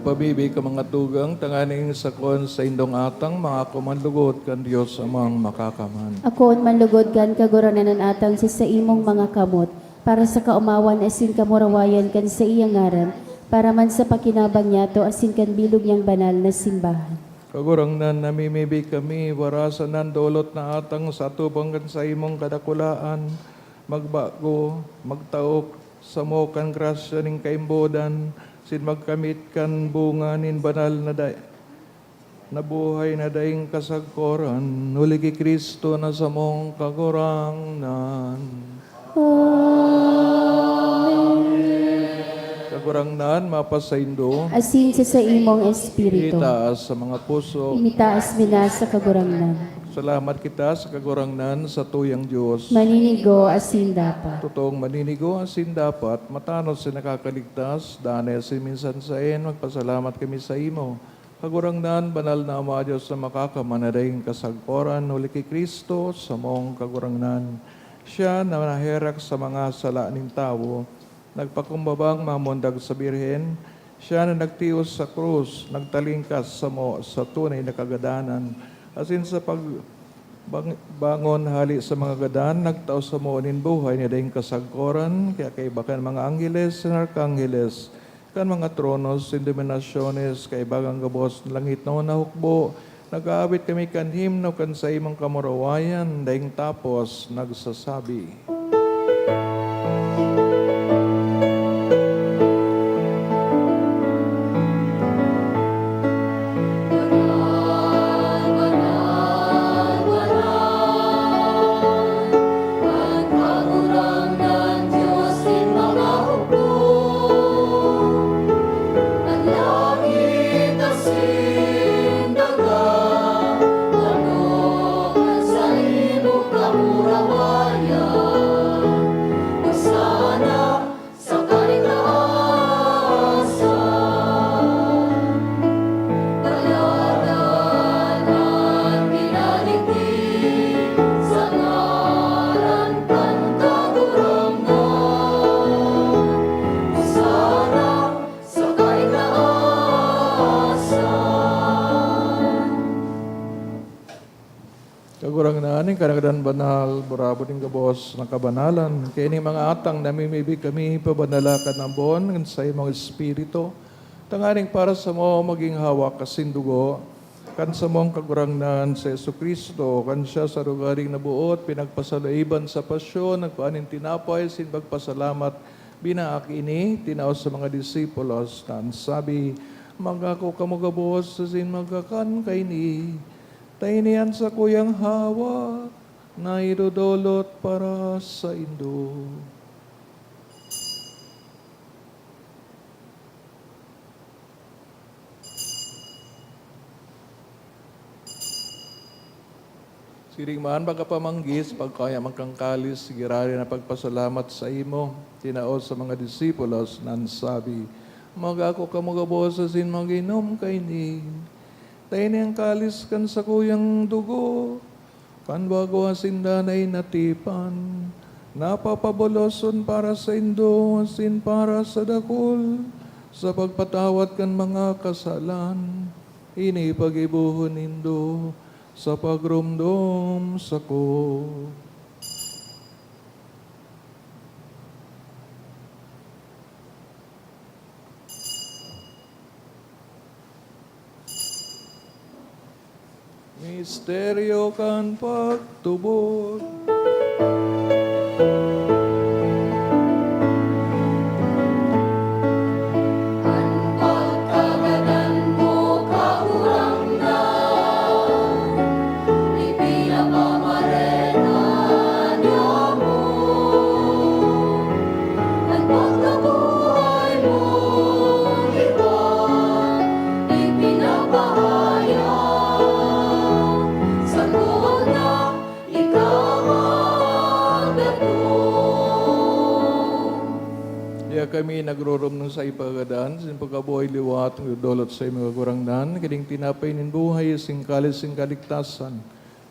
Pamibi ka, mga tugang, tanganing sakon sa indong atang, mga ako manlugod kan Dios Amang Makakaman. Akoon manlugod kan Kagurangnan an atang sa saimong mga kamot, para sa kaomawan asin kamurawayan kan saiyang ngaran, para man sa pakinabang niyato asin kan bilog niyang banal na simbahan. Kagurangnan, namimibi kami, warasan an dolot na atang sa atubang kan saimong kadakulaan, magbago, magtaok, samo kan grasya nin kaimbodan, sin magkamit kan bunga nin banal na da-, na buhay na daing kasagkoran, huli ki Cristo na samong Kagurangnan. Amen. Kagurangnan, mapasaindo. Asin sa saimong espiritu. Itaas sa mga puso. Initaas mi na sa Kagurangnan. Salamat kita sa Kagurangnan, sa tuyang Dios. Maninigo asin dapat. Totoong maninigo asin dapat, matanos sa nakakaligtas, danay asin minsan saen, magpasalamat kami sa imo. Kagurangnan, banal na Ama, Dios na makakaman na daing kasagkoran, huli ki Cristo, samong Kagurangnan. Siya na naherak sa mga sala nin tawo, nagpakumbabang mamundag sa Birhen, siya na nagtios sa krus, nagtalingkas samo sa tunay na kagadanan, asin sa pag-, bang-, bangon hali sa mga gadan, nagtao samo nin buhay na daing kasagkoran, kaya kaiba kan mga angheles, kan arkangheles, kan mga tronos, sin dominasyones, kaiba kan gabos na langitnon na hukbo, nag-aawit kami kan himno kan saimong kamurawayan, daing tapos nagsasabi. Kagurangnan, nin kanagadan banal, burabod nin gabos na kabanalan. Kaya nin mga atang namimibi kami, pabanala kan ambon, kan saimong Espiritu, tanganing para samo magin hawak asin dugo kan samong Kagurangnan, si Jesu-Cristo. Kan siya sa rogaring naboot, pinagpasaluiban sa pasyon, nagkua nin tinapay, sin pagpasalamat, binaak ini, tinao sa mga disipulos, na an sabi, "Magako kamo gabos asin magkakan kaini. Ta ini an sakuyang hawak na idodolot para saindo." Siring man, pagkapamanggis, pagkaya magkangkalis, giraray na pagpasalamat saimo, tinao sa mga disipulos, na an sabi, "Magako kamo gabos asin mag-inom kaini. Ta ini an kalis kan sakuyang dugo, kan bago asin danay na tipan, na papaboloson para saindo asin para sa dakul, sa pagpatawad kan mga kasalan. Ini paggibohon nindo sa pagromdom sako." Misteryo kan pagtubod. An pagkagadan mo, Kagurangnan, ipinapamarena niamo. An pagkabuhay mo, iba, ipinapahayag, sagkod na ikaw magdaton. Kaya kami nagroromdom sa ipagadan, sin pagkabuhay liwat, nagdodolot sa imo, Kagurangnan, kining tinapay nin buhay, sin kalis nin kaligtasan.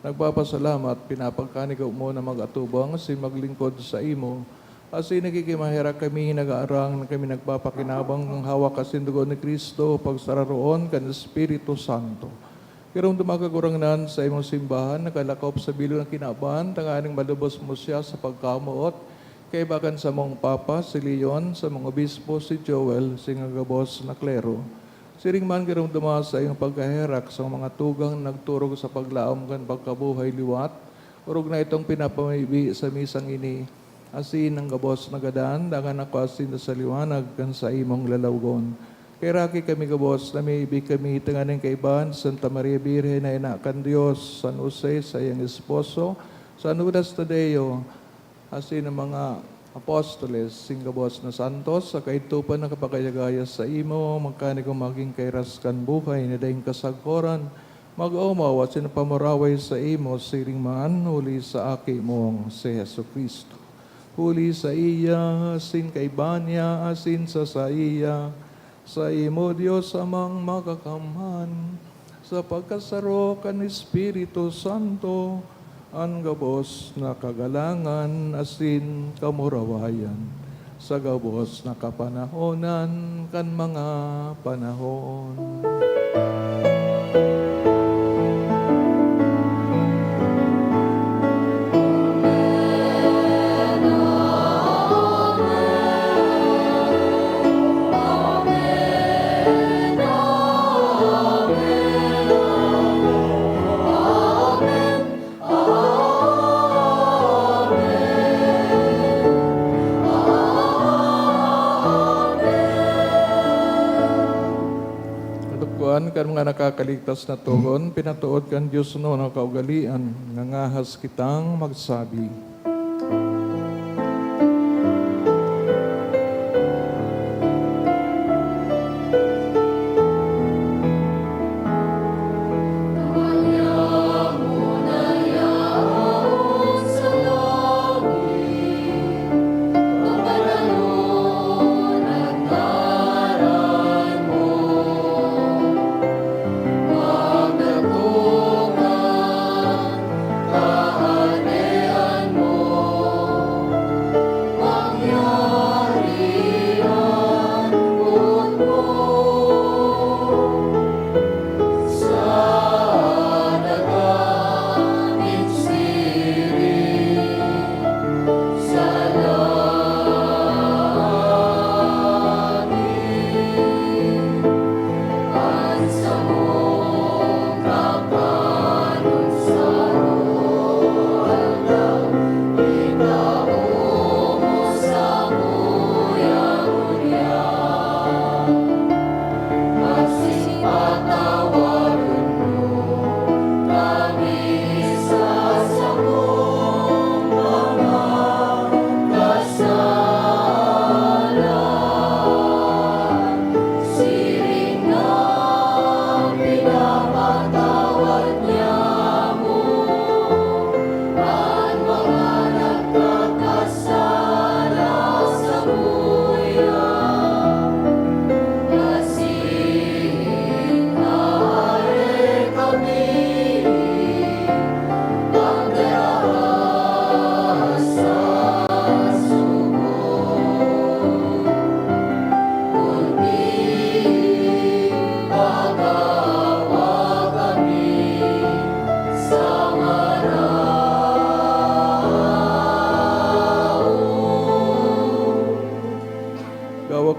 Nagpapasalamat, pinapagkanigo mo na mag-atubang asin maglingkod saimo. Asin nakikimaherak kami, nag-aarang na kami nagpapakinabang kan hawak asin dugo ni Cristo, pagsararoon kan Espiritu Santo. Giromdoma, Kagurangnan, sa imong simbahan, nakalakop sa bilog na kinaban, tanganing malubos mo siya sa pagkamoot, kaiba kan samong Papa, si Leon, samong Obispo, si Joel, asin kan gabos na klero. Siring man, giromdoma sa iyong pagkaherak sa mga tugang nagturog sa paglaom kan pagkabuhay liwat, orog na itong pinapamibi sa misang ini, asin an gabos na gadan, dangan ako asin sa liwanag kan saimong lalawgon. Kaheraki kami gabos, namimibi kami tanganing kaibahan si Santa Maria Birhen na ina kan Dios, San Jose, saiyang esposo, San Judas Tadeo, asin an mga apostoles, sin gabos na santos, sa kaidtopan na kapagayagaya saimo, magkanigo magin kairas kan buhay na daing kasagkoran, mag-omaw asin pamuraway saimo, siring man, huli sa Aki mong si Jesu-Cristo. Huli saiya, asin kaiba niya, asin sa saiya, saimo, Dios Amang Makakamhan, sa pagkasaro kan Espiritu Santo, an gabos na kagalangan asin kamurawayan, sa gabos na kapanahonan kan mga panahon. Katugkoan kan mga nakakaligtas na togon, pinatood kan Dios na kaugalean, nangahas kitang magsabi.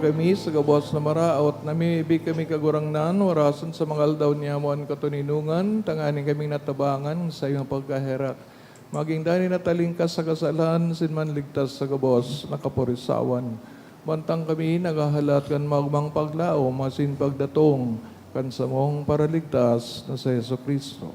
Kami sa gabos na maraot, namimibi kami, Kagurangnan, warasan sa mga aldaw niyamo an katoninongan, tanganing kami natabangan sa imong pagkaherak. Maging danay na talingkas sa kasalan, asin manligtas sa gabos na kapurisawan. Mantang kami naghahalat kan magmang paglaom asin pagdatong kan samong Paraligtas na si Jesu-Cristo.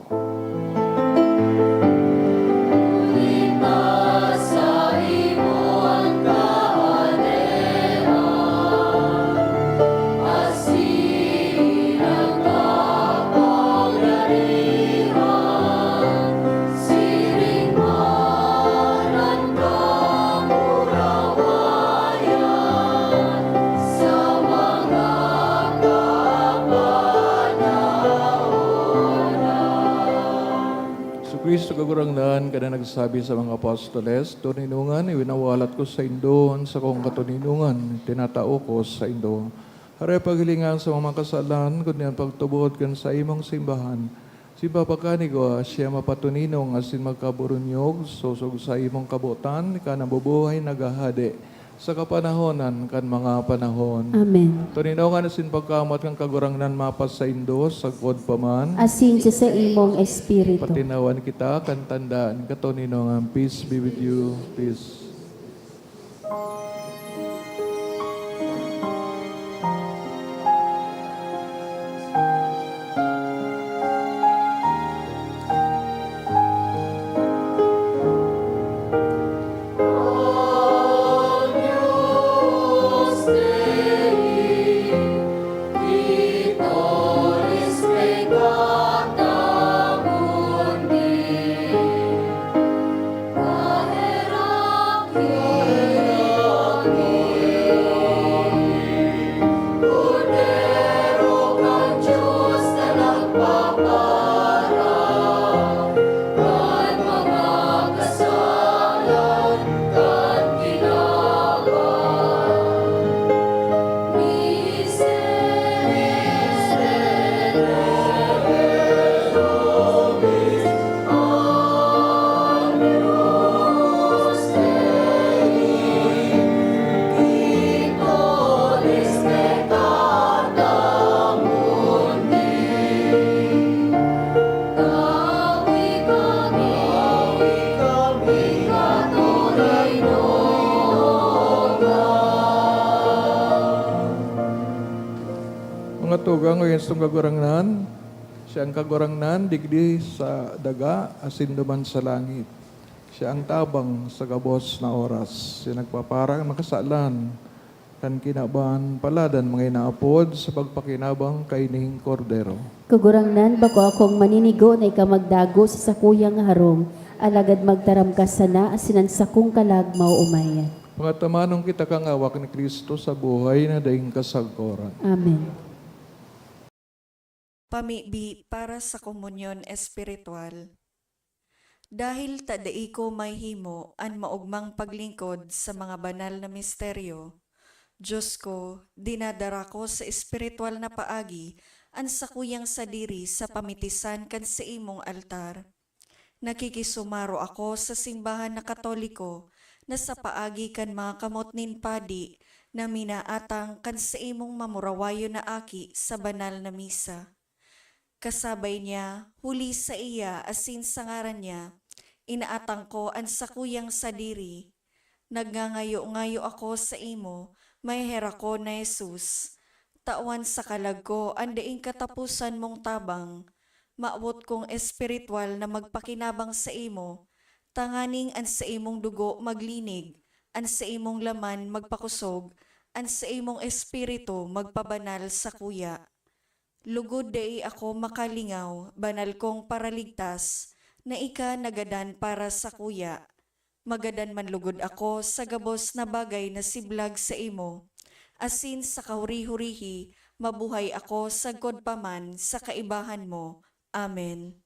Jesu-Cristo, Kagurangnan, ka na nagsabi sa mga apostoles, "Toninongan, iwinawalat ko saindo an sakong katoninongan, tinatao ko saindo." Hare paghilingan sa mga kasalan, kundi an pagtubod kan saimong simbahan. Si Papa Canigo, siya mapatoninong asin magkaburunyog, sosog sa imong kabotan, ka nabubuhay, naghahade sa kapanahonan kan mga panahon. Amen. Toninongan asin pagkamat kan Kagurangnan mapasaindo sagkod pa man. Asin sa saimong espiritu. Patinawan kita kan tanda nin katoninongan. Peace be with you. Peace. Mga tugang, o Yensong Kagurangnan, siya an Kagurangnan digdi sa daga asin duman sa langit. Siya an tabang sa gabos na oras. Siya nagpapara kan mga kasalan kan kinaban, paladan mga inaapod sa pagpakinabang kaining Kordero. Kagurangnan, bako akong maninigo na ika magdago sa sakuyang harong, alagad magtaram ka sana asin an sakong kalag maoomay. Pangatamanong kita kan awak ni Cristo sa buhay na daing kasagkoran. Amen. Pamibi para sa komunyon espiritual. Dahil ta dai ko mahimo an maogmang paglingkod sa mga banal na misteryo, Dios ko, dinadara ko sa espiritual na paagi an sakuyang sadiri sa pamitisan kan saimong altar. Nakikisumaro ako sa simbahan na Katoliko na sa paagi kan mga kamot nin padi na minaatang kan saimong mamurawayon na aki sa banal na misa. Kasabay niya, huli saiya asin sa ngaran niya, inaatang ko an sakuyang sadiri. Nagngangayo-ngayo ako saimo, maheherakon na Jesus. Tawan sa kalag ko an daing kataposan mong tabang. Mawot kong espiritual na magpakinabang saimo, tanganing an saimong dugo maglinig, an saimong laman magpakosog, an saimong espiritu magpabanal sakuya. Lugod dai ako makalingaw, banal kong Paraligtas, na ika nagadan para sakuya. Magadan man lugod ako sa gabos na bagay na siblag saimo, asin sa kahuri-hurihi mabuhay ako sagkod pa man sa kaibahan mo. Amen.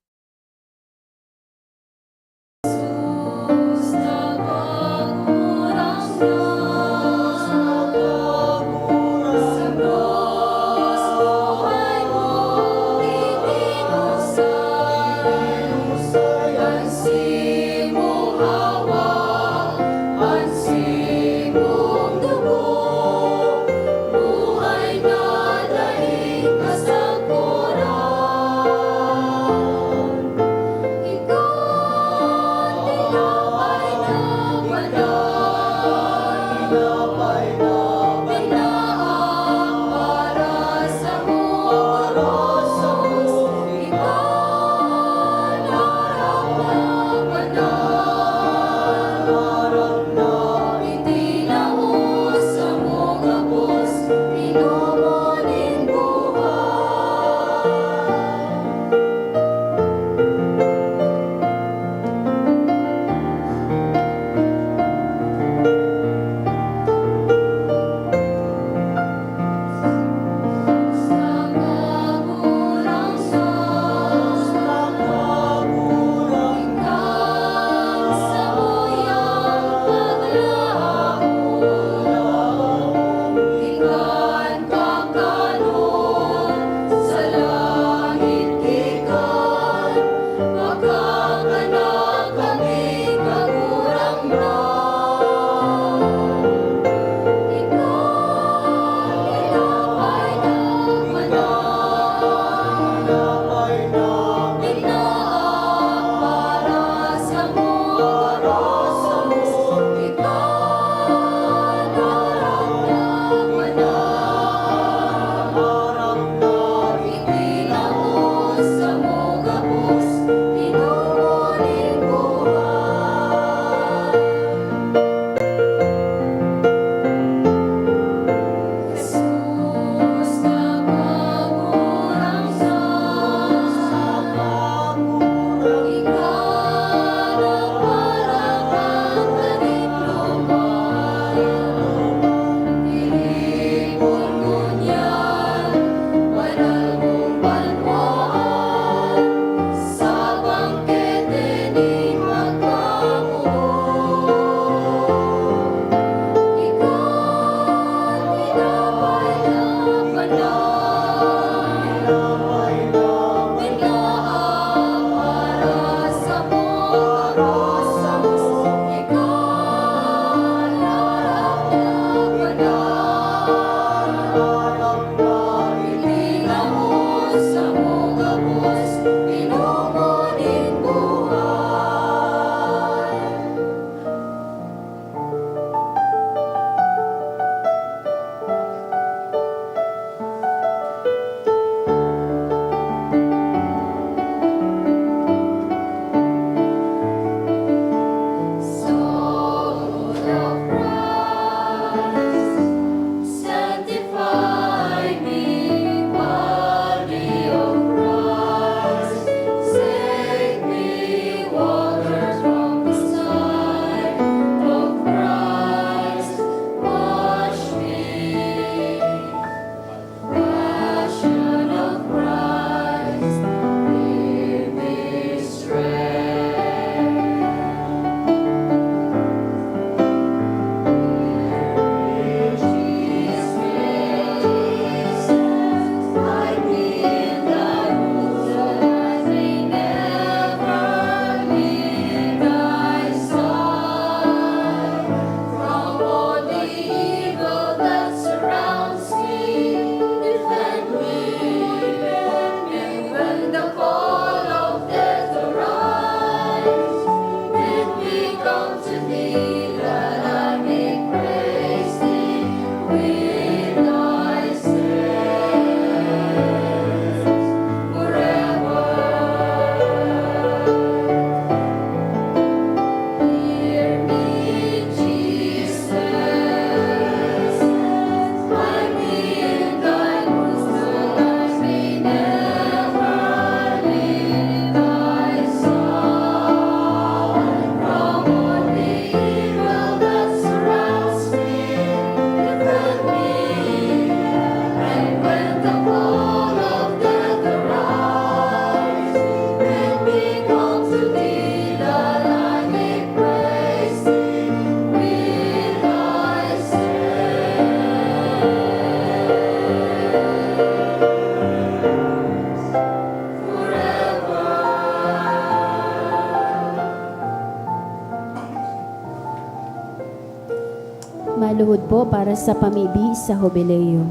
Maluhod po para sa pamibi sa Jubileo.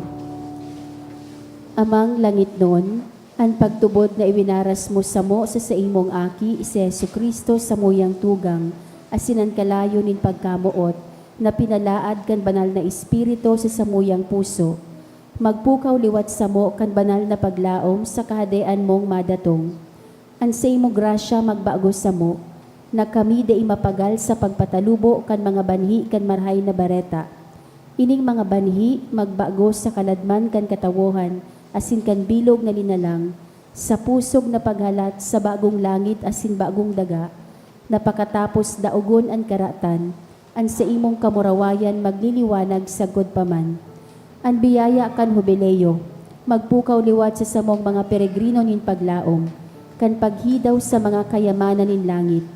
Amang langitnon, an pagtubod na iwinaras mo samo sa saimong Aki, si Jesu-Cristo, samuyang tugang, asin an kalayo nin pagkamoot, na pinalaad kan Banal na Espiritu sa samuyang puso, magpukaw liwat samo kan banal na paglaom sa Kahadean mong madatong. An saimong grasya magbago samo, na kami dai mapagal sa pagpatalubo kan mga banhi kan Marahay na Bareta. Ining mga banhi magbago sa kaladman kan katawohan asin kan bilog na linalang, sa pusog na paghalat sa bagong langit asin bagong daga, na pakatapos daogon an karatan, an saimong kamurawayan magliliwanag sagkod pa man. An biyaya kan Jubileo magpukaw liwat sa samong mga peregrino nin paglaom, kan paghidaw sa mga kayamanan nin langit.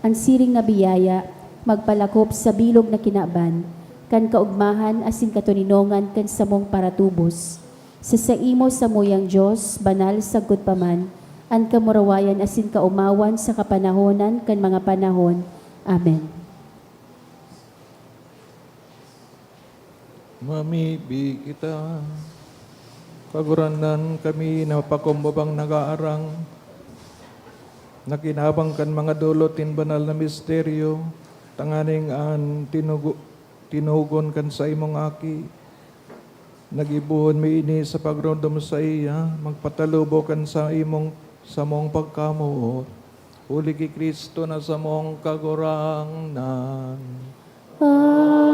An siring na biyaya magpalakop sa bilog na kinaban, kan kaogmahan asin katoninongan kan samong paratubos. Sa saimo samuyang Dios, banal sagkod pa man, an kamurawayan asin kaomawan sa kapanahonan kan mga panahon. Amen. Mamibi kita. Kagurangnan, kami na pakumbabang nag-aarang, nakinabang kan mga dolot nin banal na misteryo, tanganing an tinugo-, tinugon kan saimong Aki, nagibohon mi ini sa pagromdom saiya, magpatalubo kan saimong samong pagkamoot. Huli ki Cristo na samong Kagurangnan. Amen.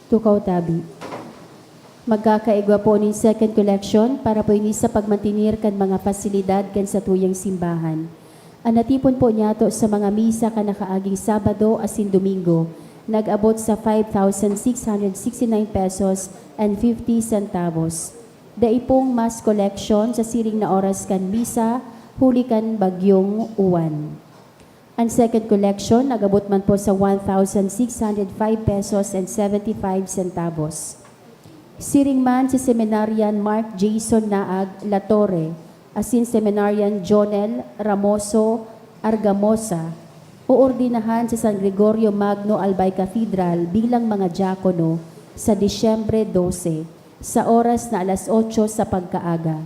Tukaw tabi. Magkakaigwa po nin second collection para po ini sa pagmantenir kan mga pasilidad kan satuyang simbahan. An natipon po niyato sa mga misa kan nakaaging Sabado asin Domingo nag-abot sa five thousand six hundred sixty-nine pesos and fifty centavos. Dai pong mass collection sa siring na oras kan misa huli kan Bagyong Uwan. An second collection nag-abot man po sa one thousand six hundred five pesos and seventy-five centavos. Siring man si Seminarian Mark Jason Naag Latorre asin Seminarian Jonel Ramoso Argamosa, oordinahan sa San Gregorio Magno Albay Cathedral bilang mga diakono sa Disyembre dose, sa oras na alas otso sa pagkaaga.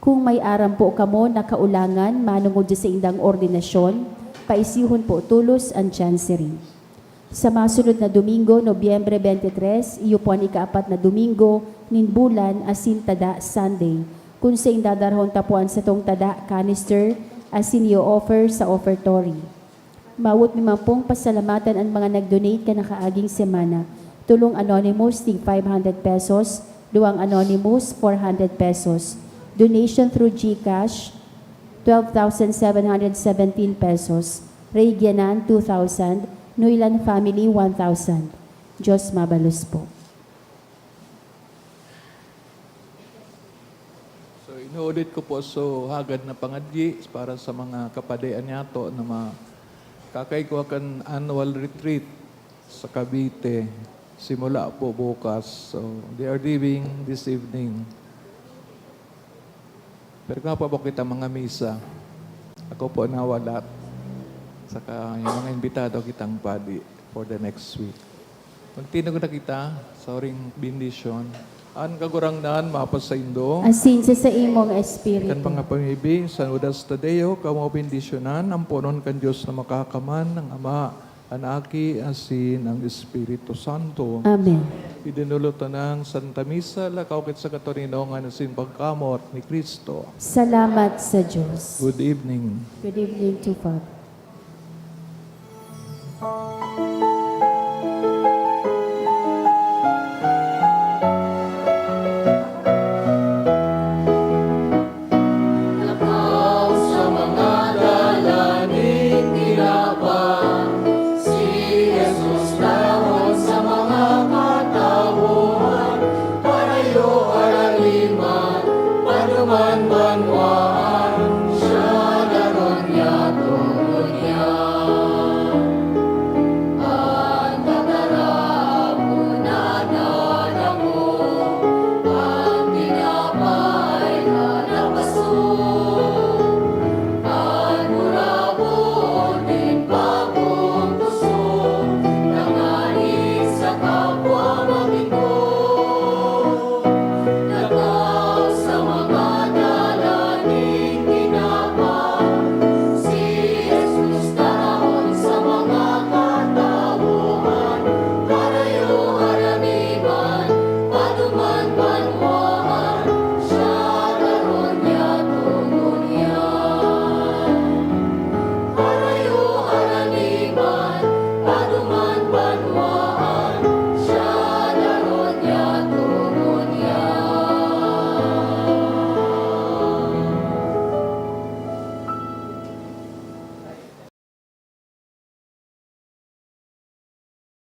Kung may aram po kamo na kaulangan manongod sa saindang ordinasyon, paisihon po tolos an chancery. Sa masunod na Domingo, Nobyembre twenty-three, iyo po an ikaapat na Domingo nin bulan, asin Tada Sunday, kun saen dadarahon ta po an satong tada canister asin i-offer sa offertory. Mawot mi man pong pasalamatan an mga nag-donate kan nakaaging semana. Tolong anonymous, tig five hundred pesos, duwang anonymous, four hundred pesos. Donation through GCash, twelve thousand seven hundred seventeen pesos. Regianan, two thousand. Nuilan family, one thousand. Diyos mabalos po. So, inuulit ko po, so, hagad na pangadyi para sa mga kapadian niyato na makakaigwa kan annual retreat sa Cavite. Simula po bukas. So, they are leaving this evening. Pero kaya pa ba kita mga misa? Ako po nawalat. Saka yung mga imbitado kitang padi for the next week. Magtinog na kita sa huring bendisyon. An Kagurangnan mapasaindo. Asin sa saimong espiritu. Kan mga pamibi, saludas ta Deo, kamo bendisyonan, amponon kan Dios na makakaman, ang Ama, an Aki, asin ang Espiritu Santo. Amen. Idinulot ta nang Santa Misa, lakaw kit sa katoninongan asin pagkamot ni Cristo. Salamat sa Dios. Good evening. Good evening to Father.